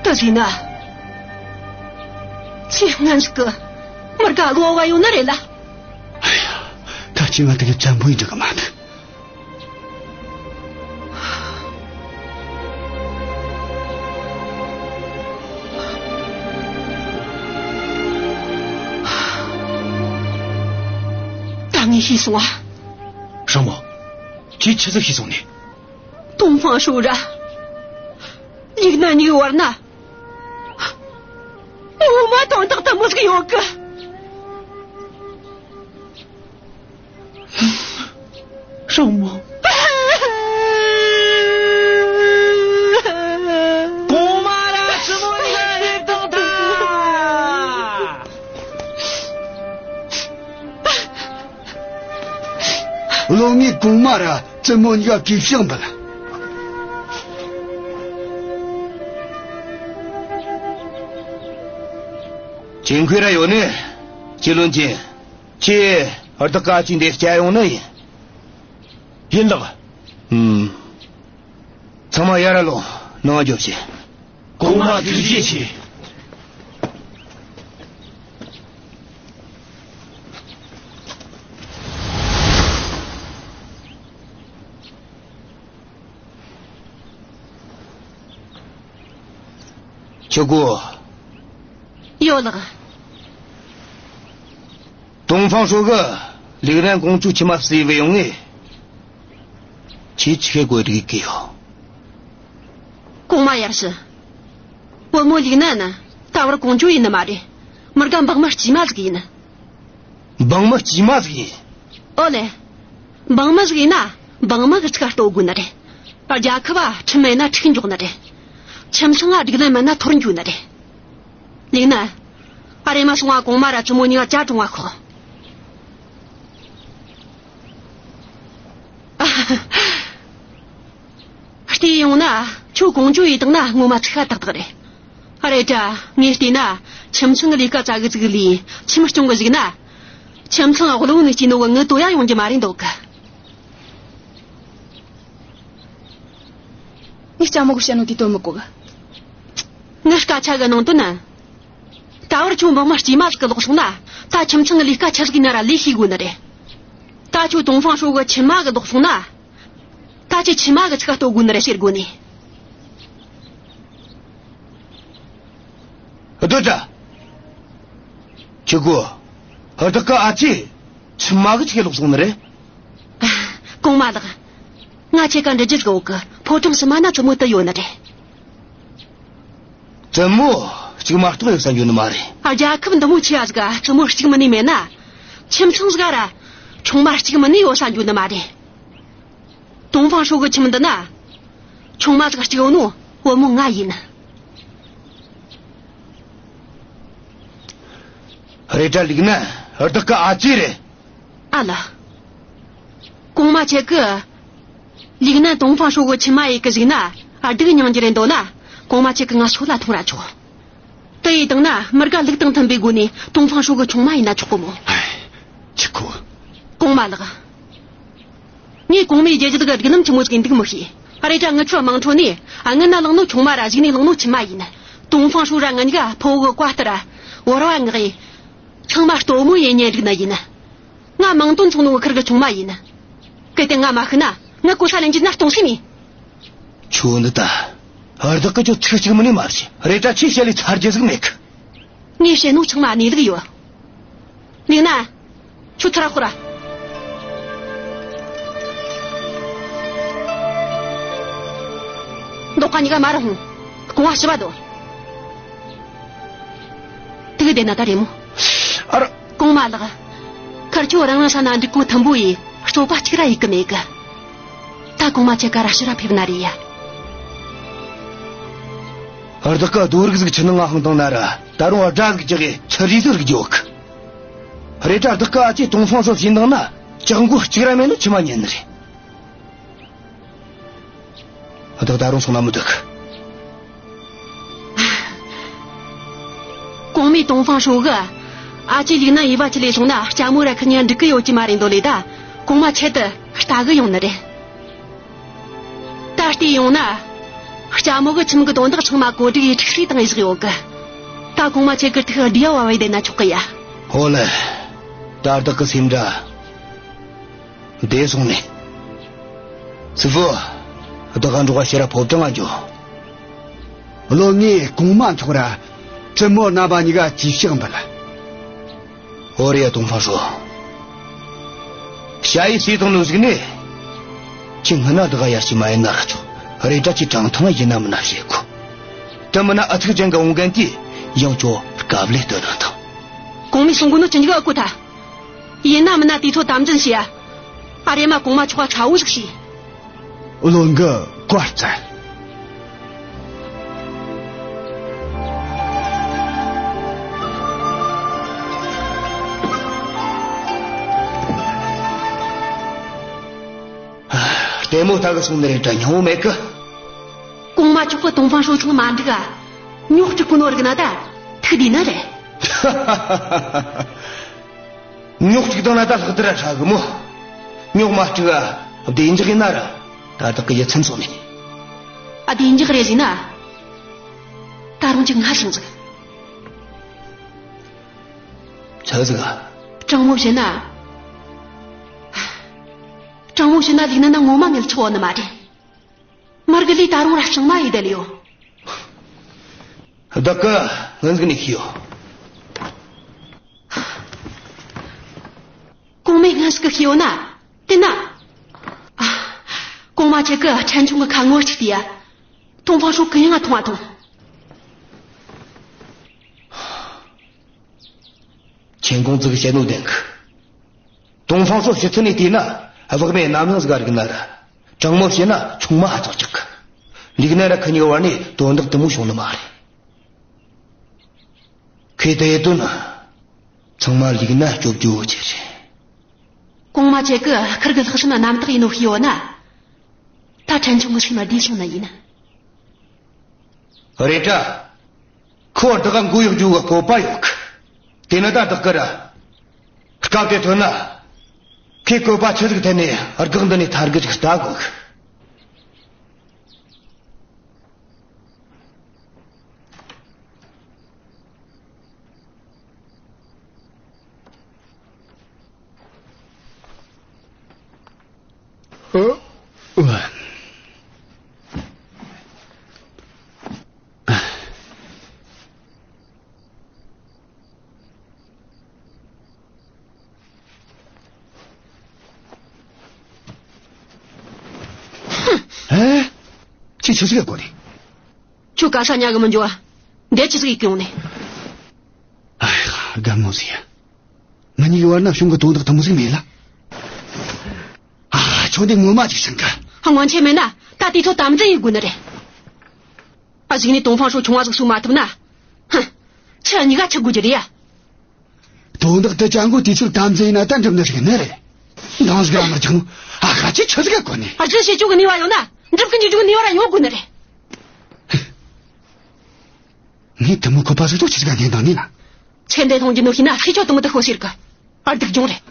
ད་ཟེར་ན། ཁྱོས་སྔོན་ཟིག་གི་མུར་གེ་བློ་བབ་ཡོད་ནི་རེད་ལ། ཅི་ང་དེ་གི་བཙན་པོ་ཡིན་འགྲིག་གི་མ་འདུག་ད་ངས་ཤེས་སོང་ཨ། ཧྲང་མོ། ཁྱོས་ཆི་ཟིག་ཤེས་སོང་ནི། ཏོང་ཧྥང་ཧྲོས་ར་ལིག་ནན་གཉིས་བར་ན་ངོ་མ་དོན་དག་དེ་མོ་ཟིག་ཡོད་གི། ཧྲང་མོ། གོང་མ་ར་བཙུན་མོ་གཉིས་ཀ་སླེབས་བཏང་ཐལ། བློན་ངས་གོང་མ་ར་བཙུན་མོ་གཉིས་ཀ་གུས་ཕྱག་འབུལ། ཅིན་ཁུའེ་ར་ཡོད་ནི། ཅི་བློན་ཆེན། ཁྱོས་བདག་གི་ཨ་ཅེ་འདིར་བསྐྱལ་ཡོང་ནི་ཡིན། ཡིན་ལགས། ཨུམ། ཚང་མ་ཡར་ར་ལོངས། ནང་ང་འཇོག་བྱོས། གོང་མ་ཐུགས་རྗེ་ཆེ། ཆི་གོ། ཡོད་ལགས། ཏོང་ཧྥང་ཧྲོས་གིས་ལིག་ནན་ཀོང་ཇོ་ཁྱིམ་མ་བསུས་བུད་ཡོང་ངས། ཁྱོས་ཆི་གི་གོ་སྒྲིག་གི་ཡོད། གོང་མ་ཡར་ཞུ། བུ་མོ་ལིག་ནན་ནི་ད་བར་ཀོང་ཇོ་ཡིན་ནི་མ་རེད། མི་དགེ་འབངས་མི་དཀྱུས་མ་ཟིག་ཡིན། འབངས་མི་དཀྱུས་མ་ཟིག་ཡིན། ཨོ་ལེ། འབངས་མི་ཟིག་ཡིན་ན་འབངས་མི་གི་ཚིག་ག་ལྟོས་དགོས་ནི་རེད། རྒྱལ་ཁབ་བ་ཁྲིམས་མེད་ན་འཁྲུག་འགྱོ་ནི་རེད། ཁྱིམ་ཚང་ང་སྒྲིག་ལམ་མེད་ན་འཐོར་འགྱོ་ནི་རེད། ལིག་ནན། ཨ། རེམ་མ་སོང་ང་གོང་མ་ར་བཙུན་མོ་གཉིས་ཀ་ཇ་བྲུང་བ་ཤོག། བལྟས་ཡོང་ན་ཁྱོད་ཀོང་ཇོ་ཡེ་བཏང་ན་ངོ་མ་ཚིག་ཁ་ཏག་ཏག་རེད། རེད་དྲ་ངས་བལྟས་ན་ཁྱིམ་ཚང་གི་ལས་ཀ་ཙག་གི་ཙིག་ལས་ཁྱིམ་སྐྱོང་གི་ཟིག་ན། ཁྱིམ་ཚང་གློ་བུར་ནས་སྐྱེས་ནོ་གི་ངའི་དོ་ཡ་ཡོང་རྒྱུ་མ་རེད་འདོད་གི། ངས་ལྕམ་མོ་གི་བཤད་ནོ་དེ་དོན་མི་གོ་གི། ངའི་སྐད་ཆ་གི་ནང་དོན་ན། ད་བར་ཁྱོད་འབངས་མི་དཀྱུས་མ་ཟིག་གི་ལོག་སོང་ན། ད་ཁྱིམ་ཚང་གི་ལས་ཀ་ཆི་ཟིག་ཡིན་ན་ར་ལས་ཤེས་དགོས་ནི་རེད། ད་ཁྱོད་ཏོང་ཧྥང་ཧྲོས་གི་ཁྱིམ་མ་གི་ལོག་སོང་ན། ད་ཁྱོད་ཁྱིམ་མ་གི་ཚིག་ག་ལྟོས་དགོས་ནི་རེད་ཟེར་གོ་ནི། ཨ། ལྟོས་དྲ། ཆི་གོ། བདག་གི་ཨ་ཅེ་ཁྱིམ་མ་གི་ཆི་གི་ལོག་སོང་ནི་རེད། གོང་མ་ལགས། ང་ཁྱེད་ཀ་འདྲི་རྒྱུ་ཟིག་ཡོད་གི། ཕོ་བྲང་ཕྱི་མ་ན་བཙུན་མོ་དུ་ཡོད་ནི་རེད། བཙུན་མོ་གཅིག་མ་གཏོགས་ཡོད་ས་འཇོན་ནི་མ་རེད། རྒྱལ་ཁབ་འདི་མོ་ཆེ་བ་ཟིག་ག་བཙུན་མོ་གཅིག་མིན་ནི་མེད་ན། ཁྱིམ་ཚང་ཟིག་ག་ར་ཆུང་མ་གཅིག་མིན་ནི་ཡོད་ས་འཇོན་ནི་མ་རེད། ཏོང་ཧྥང་ཧྲོས་གི་ཁྱིམ་འདི་ན་ཆུང་མ་ཟིག་གཅིག་ཡོད་ནོ་བུ་མོ་ང་ཡིན། རེད་དྲ་ལིག་ནན་བདག་གི་ཨ་ཅེ་རེད། ཨ་ལ། གོང་མ་ཁྱེད་ཀྱིས་ལིག་ནན་ཏོང་ཧྥང་ཧྲོས་གི་ཁྱིམ་མ་ཡེ་གི་ཟིག་ན་སྡུག་མྱོང་རྒྱུ་རེད་འདོད་ན། གོང་མ་ཁྱེད་ཀྱིས་ང་སོད་ལ་ཐོངས་ར་ཆོག། དེ་ཡེ་བཏང་ན་མི་དགེ་ལུགས་དང་མཐུན་པའི་སྒོ་ནས་ཏོང་ཧྥང་ཧྲོས་གི་ཆུང་མ་ཡིན་ན་ཆོག་གི་མོ། ཨེ། ཆི་གོ། གོང་མ་ལགས། ངས་གོང་མའི་རྒྱལ་རྒྱུད་གི་སྒྲིག་ལམ་ཆི་མོ་ཟིག་ཡིན་འདུག་མི་ཤེས། རེད་དྲ་ངི་ཆོ་དམངས་ཁྲོད་ནས་སྔུན་ན་བླངས་ནོ་ཆུང་མ་ར་གཞུག་ནས་བླངས་ནོ་ཁྱིམ་མ་ཡིན། ཏོང་ཧྥང་ཧྲོས་ར་ང་གཉིས་ཀ་ཕོ་བོ་གི་བཀའ་ལྟར་བོར་བ་མངགས་ཡེ། ཚང་མ་སྟོན་མོ་ཡེ་ཉན་རིག་ནི་ཡིན། ང་མིང་དོན་མཚུངས་ནོ་གི་ཁུར་གི་ཆུང་མ་ཡིན། གལ་ཏེ་ང་མ་ཤི་ན་ངི་གོ་ས་ལེན་རྒྱུ་ན་སྟོང་སེམས་ཡིན། ཁྱོད་འདི་ད། བདག་གི་ཁྱོད་ཚིག་གཅིག་མིན་ནི་མ་རེད། རེད་དྲ་ཁྱོས་བཤད་ལས་ཚར་རྒྱུ་ཟིག་མེད་གི། ངས་བཤད་ནོ་ཚང་མ་གནས་ལུགས་ཡོད། ལིག་ནན། ཁྱོད་ཚུར་ར་ཤོག་ར། མདོག་ཁ་གཉིས་ཀ་མར་ར་ལྷུང་། རྐང་བ་ཕྱི་བ་སྡོད། དེ་གི་བསྡད་ན་ད་རེད་མོ། ཨ་རོ། གོང་མ་ལགས། ཁར་ཆོ་རང་རང་ས་ན་འགྲིག་གོ་མཐུན་པོ་ཡེ་རྩོད་པ་གཅིག་ར་ཡེ་གི་མེད་གི། ད་གོང་མ་ཁྱེད་ཀ་ར་ཕྱི་ར་ཕེབས་ན་རེད་ཡ། བདག་གི་རྡོ་རིགས་ཟིག་ཆུ་ནང་ང་འཕངས་བཏང་ན་ར་ད་རུང་སྒྲ་ཟིག་རྒྱག་གི་ཆུ་རིས་ཟིག་རིག་རྒྱུ་ཡོད་གི། རེད་དྲ་བདག་གི་ཨ་ཅེ་ཏོང་ཧྥང་ཧྲོས་བྱིན་བཏང་ན་ལྕགས་མགོ་གཅིག་ར་མེད་ནོ་ཁྱིམ་མ་ཉན་ནི་རེད། བདག་ད་རུང་སོང་ན་མི་འདོད་གི། གོང་མའི་ཏོང་ཧྥང་ཧྲོས་གིས་ཨ་ཅེ་ལིག་ནན་ཡེ་བ་ཆི་ལས་སོང་ན་ལྕམ་མོ་ར་ཁི་གཉིས་འགྲིག་གི་ཡོད་ཀྱི་མ་རེད་འདོད་ལས་ད་གོང་མ་ཆེད་དུ་ལྟ་གི་ཡོང་ནི་རེད། ད་བལྟས་ཡོང་ན། ལྕམ་མོ་གི་ཁྱིམ་གི་དོན་དག་ཚང་མ་གོ་སྒྲིག་ཡེ་ཁྲིག་ཁྲིག་བཏང་ཡེ་བཞག་ཡོད་གི། ད་གོང་མ་ཁྱེད་ཀྱི་ཐུགས་བདེ་བ་བས་བསྡད་ན་ཆོག་གི་ཡ། ཧོ་ལེ། ད་བདག་གི་སེམས་འདྲ། བདེ་སོང་ནས། སི་ཧྥུ། བདག་ག་འགྲོ་ག་ཕྱིར་ར་ཕོ་བྲང་ང་འགྱོ། བློན་ངས་གོང་མ་མཆོག་ར་བཙུན་མོ་རྣམ་པ་གཉིས་ཀ་ཅིག་ཕྱག་འབུལ། ཨོ་རེད་ཡ། ཏོང་ཧྥང་ཧྲོ། ཞ་ཡི་སྲིད་དང་ནོ་ཟིག་ནས། ཁྱེད་སྔ་ན་བདག་ག་ཡར་ཞིག་མ་ཡིན་ན་ར་ཆོག་རེད་དྲ་ཁྱེད་ཀྲང་ཐང་ཡིན་ན་མིན་ན་བཤད་གོ། དེ་མིན་ན་ཨུ་ཚུགས་ཅན་གི་འོང་མཁན་དེ་ཡང་ཁྱོད་དཀའ་ལས་སྟོན་ར་དང་། གོང་མས་གསུང་གོ་ནོ་ཅི་འཇིག་ཨ་གོ་ཐལ། ཡིན་ན་མིན་ན་དུས་ཚོད་དམ་འཛིན་བྱས་ཡ། ཨ་རེ་མ་གོང་མ་མཆོག་ག་ཚ་བོ་ཟིག་བྱས། བློན་གི་བཀའ་སྩལ། ལྟད་མོ་ལྟ་གི་སོང་ནི་རེད་དྲ་སྙིང་བོ་མེད་གི། གོང་མ་མཆོག་གི་ཏོང་ཧྥང་ཧྲོ་ཚང་མ་འགྲིག་ག། ཉོག་ཅིག་གོ་ནོ་རིག་ན་ད་ཐུག་བསྡད་ནི་རེད། ཉོག་ཅིག་བཏང་ན་ད་ལྷག་ཏུ་ར་ཧྲ་གི་མོ། ཉོག་མ་སྤྲུག་ག་བདེ་འཇགས་ཡིན་ན་ར། ད་བདག་གི་ཡིད་ཚིམ་སོང་ནས། ཨ། བདེ་འཇགས་རེད་ཟེར་ན། ད་རུང་ཅིག་ངལ་སོང་ཟིག་ཆི་ཟིག་ག། དྲང་མོ་བཤད་ན། དྲང་མོ་བཤད་ན་ལིག་ནན་ན་ངོ་མ་ངལ་ཆོག་ནི་མ་རེད། མར་གི་ལི་ད་རུང་ར་ལྕང་མ་ཡི་དལ་ཡོད། བདག་གི་ངན་ཟིག་ནས་ཤི་ཡོད། གོང་མས་ངན་ཟིག་གི་ཤི་ཡོད་ན། དེ་ན། ཨ། གོང་མ་ཁྱེད་གི་ཕྲན་ཆུང་གི་ཁ་ངོ་གཅིག་དེ་ཡ། ཏོང་ཧྥང་ཧྲོ་གི་ཡང་ང་མཐོང་བ་མཐོང་། ཆེན་ཀོང་ཙི་གི་བཤད་ནོ་བདེན་གི། ཏོང་ཧྥང་ཧྲོ་ཕྱི་ཚུལ་ནས་བལྟས་ན་བག་མེད་རྣམ་སྣང་ཟིག་ག་རིག་ན་ར། དྲང་མོ་བཤད་ན་ཆུང་མ་ཧ་ཅང་ཆགས་གི། ལིག་ནན་ར་ཁི་གཉིས་བར་ནས་དོན་དག་དེ་མོ་བྱུང་ནི་མ་རེད། ཁོས་དེ་ཡེད་དོན་ན། ཚང་མ་ལིག་ནན་སྐྱོབ་རྒྱུ་བོ་ཆེ་རེད། གོང་མ་ཁྱེད་གི་ཁིར་གི་ལྷག་བསམ་རྣམ་དག་ཡིན་ནོ་ཤེས་ཡོད་ན། ད་ཕྲན་ཆུང་གི་སེམས་བདེ་སོང་ནི་ཡིན། རེད་དྲ། ཁོ་བདག་ག་མགོ་གཡོག་རྒྱུ་གི་སྤོབས་པ་ཡོད་གི། དེ་ནི་ད་བདག་གི་ར། སྐབས་དེ་ཐོན་ན། ཁོས་བཀོད་པ་ཆི་ཟིག་འཐེན་ནས་སྒང་འདི་ནས་ཐར་གི་ཅིག་ལྟ་དགོས་གི། ཨ། ཨེ། ཁྱོས་ཆི་ཟིག་གོ་ནི། ཁྱོད་ག་ས་ཉལ་གི་མི་འགྱོ་བ། འདི་ཆི་ཟིག་ཡེད་གི་ཡོང་ནི། ཨ་ཧ། དགའ་མོ་ཟིག་ཡ། ང་གཉིས་ཀྱི་བར་ན་བྱུང་གི་དོན་དག་དེ་མོ་ཟིག་མེད་ལ། ཨ། ཁྱོད་འདི་ངོ་མ་ཅིག་ཤེས་གི། སྔོན་ཆད་མེད་ན་ད་དུས་ཚོད་དམ་འཛིན་ཡེད་དགོས་ནི་རེད། ཨ། གཞུག་ནས་ཏོང་ཧྥང་ཧྲོ་ཆུང་བ་ཟིག་གསོ་མ་ཐུབ་ན། ཧུ། ཁྱེད་གཉིས་ཀ་འཆི་དགོས་རྒྱུ་རེད་ཡ། དོན་དག་དེ་ཅང་གོ་དུས་ཚོད་དམ་འཛིན་ཡེད་ན་ད་འགྲུབ་ནི་ཟིག་ནི་རེད། འདང་ཟིག་ར་མ་རྒྱག་ནོ། ཨ་ཧ། ཁྱོས་ཆི་ཟིག་གོ་ནི། ཨ། ཅི་བྱེད་ཆོག་གི་ནུས་པ་ཡོད་ན་འགྲུབ་གི་འཇུག་འཇུག་ནུས་པ་ར་ཡོད་དགོས་ནི་རེད། ངས་དེ་མོ་བཀོད་པ་ཟིག་ཏུ་ཆི་ཟིག་ག་འཐེན་བཏང་ནི་ན། ཚེ་འདས་མཐོང་རྒྱུ་ནོ་ཤེས་ན་ཁྱེད་ཆོ་དེ་མོ་དུ་ཤོད་ཤེས་གི། ཨ། སྡུག་གྱོང་རེད།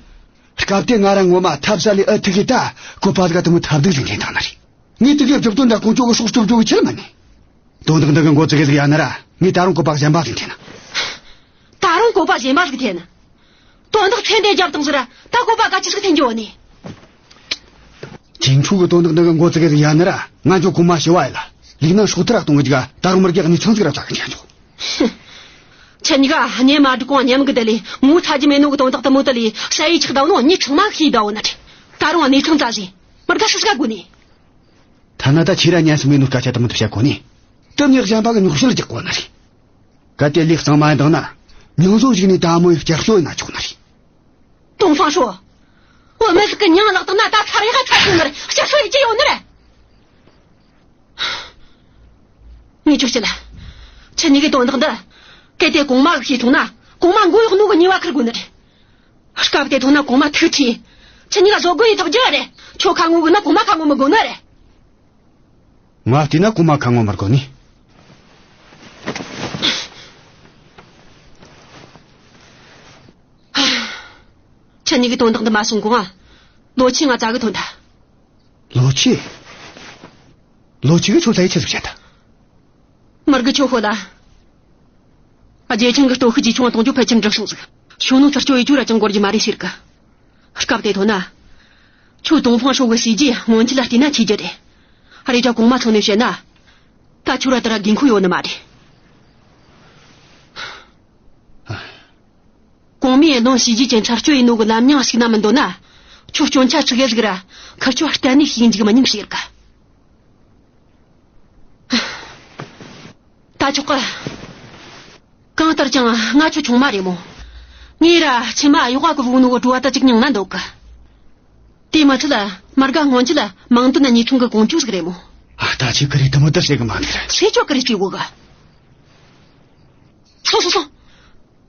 སྐབས་དེ་ང་ར་ངོ་མ་ཐབས་ཟད་ལས་ཨ་ཐུག་གི། ད་བཀོད་པ་ཟིག་ག་དེ་མོ་ཐབས་སྡུག་ཟིག་འཐེན་བཏང་ནི་རེད། ངས་དེ་གའི་གྲུབ་དོན་འདྲ་ཁོང་ཆོ་གི་སྲོག་སྐྱོབ་རྒྱུ་གི་ཆེད་མིན་ནི། དོན་དག་འདི་གི་འགོ་བཙུགས་གི་ཟིག་ཡ་ནི་ར། ངས་ད་རུང་བཀོད་པ་གཞན་པ་ཟིག་འཐེན་ན། ད་རུང་བཀོད་པ་གཞན་པ་ཟིག་འཐེན་ན། དོན་དག་ཚེ་འདས་རྒྱབ་བཏང་ཟེར་ར། ད་བཀོད་པ་ག་ཅི་ཟིག་འཐེན་རྒྱུ་ནི། ཅིང་ཕྲུག་གི་དོན་དག་འདི་གི་འགོ་བཙུགས་གི་ཟིག་ཡ་ནི་ར། ང་ཚོ་གོང་མ་ཞི་བ་ཡི་ལ། ལིག་ནན་སྲོག་ཐར་གཏོང་གི་ཅིག་ག་ད་རུང་མི་རྒྱག་ནི་ཚང་ཟིག་ར་བྱ་གི་འཇུག་ཆོག་ཁྱེད་གཉིས་ཀ་གཉེན་མ་སྒྲིག་གོང་མཉམ་གི་བསྡད་ལས་ངོ་ཚ་རྒྱུ་མེད་ནོ་གི་དོན་དག་དེ་མོ་དེ་ལས་ཞ་ཡི་ཆགས་བསྡད་ནོ་མྱི་ཚང་མ་ཤེས་བསྡད་ཡོད་ནི་རེད། ད་རུང་གནས་ཚང་རྩ་བཞིན་མི་དགའ་སུ་ཟིག་ག་དགོས་ནི། ཐ་ན་ད་ཁྱེད་ར་ཉན་སྲིད་མེད་ནོ་སྐད་ཆ་དེ་མོ་དེ་བཤད་གོ་ནི། དེ་མྱི་གཞན་པ་གི་ཉོག་བཤད་རྒྱག་གོ་ནི་རེད། གལ་ཏེ་ལས་གཙང་མ་ཡིན་བཏང་ན། མྱོང་ཚོར་ཞིག་ནས་ད་མོ་ཡི་བསྐྱར་གསོ་ཡིན་ན་ཆོག་ནི་རེད། ཏོང་ཧྥང་ཧྲོ། བུད་མེད་ཟིག་གི་མྱིང་བརླགས་བཏང་ན་ད་ཚར་ཡག་ཚར་སོང་ནི་རེད། བསྐྱར་གསོ་ཡེད་རྒྱུ་ཡོད་ནི་རེད། ངས་ཁྱོད་བཤད་ལ། ཁྱེད་གཉིས་ཀའི་དོན་དག་འདི། གལ་ཏེ་གོང་མ་གིས་ཤེས་སོང་ན་གོང་མ་མགོ་གཡོག་ནོ་གི་ཉེས་པ་འཁུར་དགོས་ནི་རེད། སྐབས་དེ་ཐོན་ན་གོང་མ་ཐུགས་ཁྲོས། ཁྱེད་གཉིས་ཀ་བཟོ་དགོས་ཡེ་ཐག་བཅད་རེད། ཁྱོད་ཁ་ངོ་དགོས་ན་གོང་མ་ཁ་ངོ་མི་དགོས་ནི་རེད། ང་བལྟས་ན་གོང་མ་ཁ་ངོ་མི་དགོས་ནི། ཁྱེད་གཉིས་ཀའི་དོན་དག་འདི་མ་སོང་གོང་ང་། ལོ་ཆེ་ང་རྩ་གི་ཐོན་ཐལ། ལོ་ཆེ། ལོ་ཆེ་གིས་ཁྱོད་ལ་ཡི་ཆི་ཟིག་བྱེད་ཐལ། མར་གི་ཁྱོད་ཤོད་ལ། རྗེ་ཆང་གི་སྟོབས་ཤུགས་ཇེ་ཆུང་ང་གཏོང་རྒྱུ་ཕལ་ཆེར་འགྲིག་སོང་ཟིག་ཤུང་ནུ་ཚུར་སྐྱོད་ཡེ་རྒྱུ་ར་ཅང་འགོར་རྒྱུ་མ་རེད་ཟེར་གི། སྐབས་དེ་ཐོན་ན། ཁྱོད་ཏོང་ཧྥང་ཧྲོས་གི་བྱས་རྗེས་སྔོན་ཆད་ལ་བལྟས་ན་ཆེ་རྒྱུ་རེད། རེད་དྲ་གོང་མ་ཚོ་ནས་བཤད་ན། ད་ཁྱོད་ར་དེ་ར་དགོས་མཁོ་ཡོད་ནི་མ་རེད། གོང་མའི་གནང་བྱས་རྗེས་ཀྱི་ཚར་གཅོད་ཡིན་ནོ་གི་ལམ་རྙིང་ཞིག་ན་མི་འདོད་ན། ཁྱོད་སྐྱོན་ཆ་ཆི་གེ་ཟིག་ར་ཁུར་ཁྱོད་གཏན་ནས་ཤེས་འཇུག་མི་ཉན་ཟེར་གི། ད་ཆོག་གི། གང་ལྟར་ཀྱང་ང་ཁྱོད་ཆུང་མ་རེད་མོ། ངས་ར་ཁྱིམ་མ་གཡོག་ག་བུག་ནོ་གི་བྲོ་བ་ད་ཅིག་མྱངས་ན་འདོད་གི། དེ་མ་ཚད་ལ་མར་ག་སྔོན་ཆད་ལ་མིང་དོན་གཉིས་མཚུངས་གི་ཀོང་ཇོ་ཟིག་རེད་མོ། ཨ། ད་ཁྱོད་ཀི་རེ་དེ་མོ་ད་བཤད་གི་མ་འདུག་ར། ཁྱོད་ཀི་རེ་བཤད་གོ་གི། སོང་སོང་སོང་།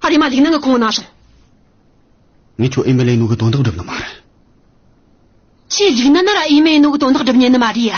ཨ། རེམ་མ་ལིག་ནན་གི་ཁོང་ན་སོང་། ངས་ཁྱོད་ཨེ་མེ་ལེ་ནོ་གི་དོན་དག་སྒྲུབ་ནི་མ་རེད། ཁྱོས་ལིག་ནན་ན་ར་ཨེ་མེ་ནོ་གི་དོན་དག་སྒྲུབ་ཉན་ནི་མ་རེད་ཡ།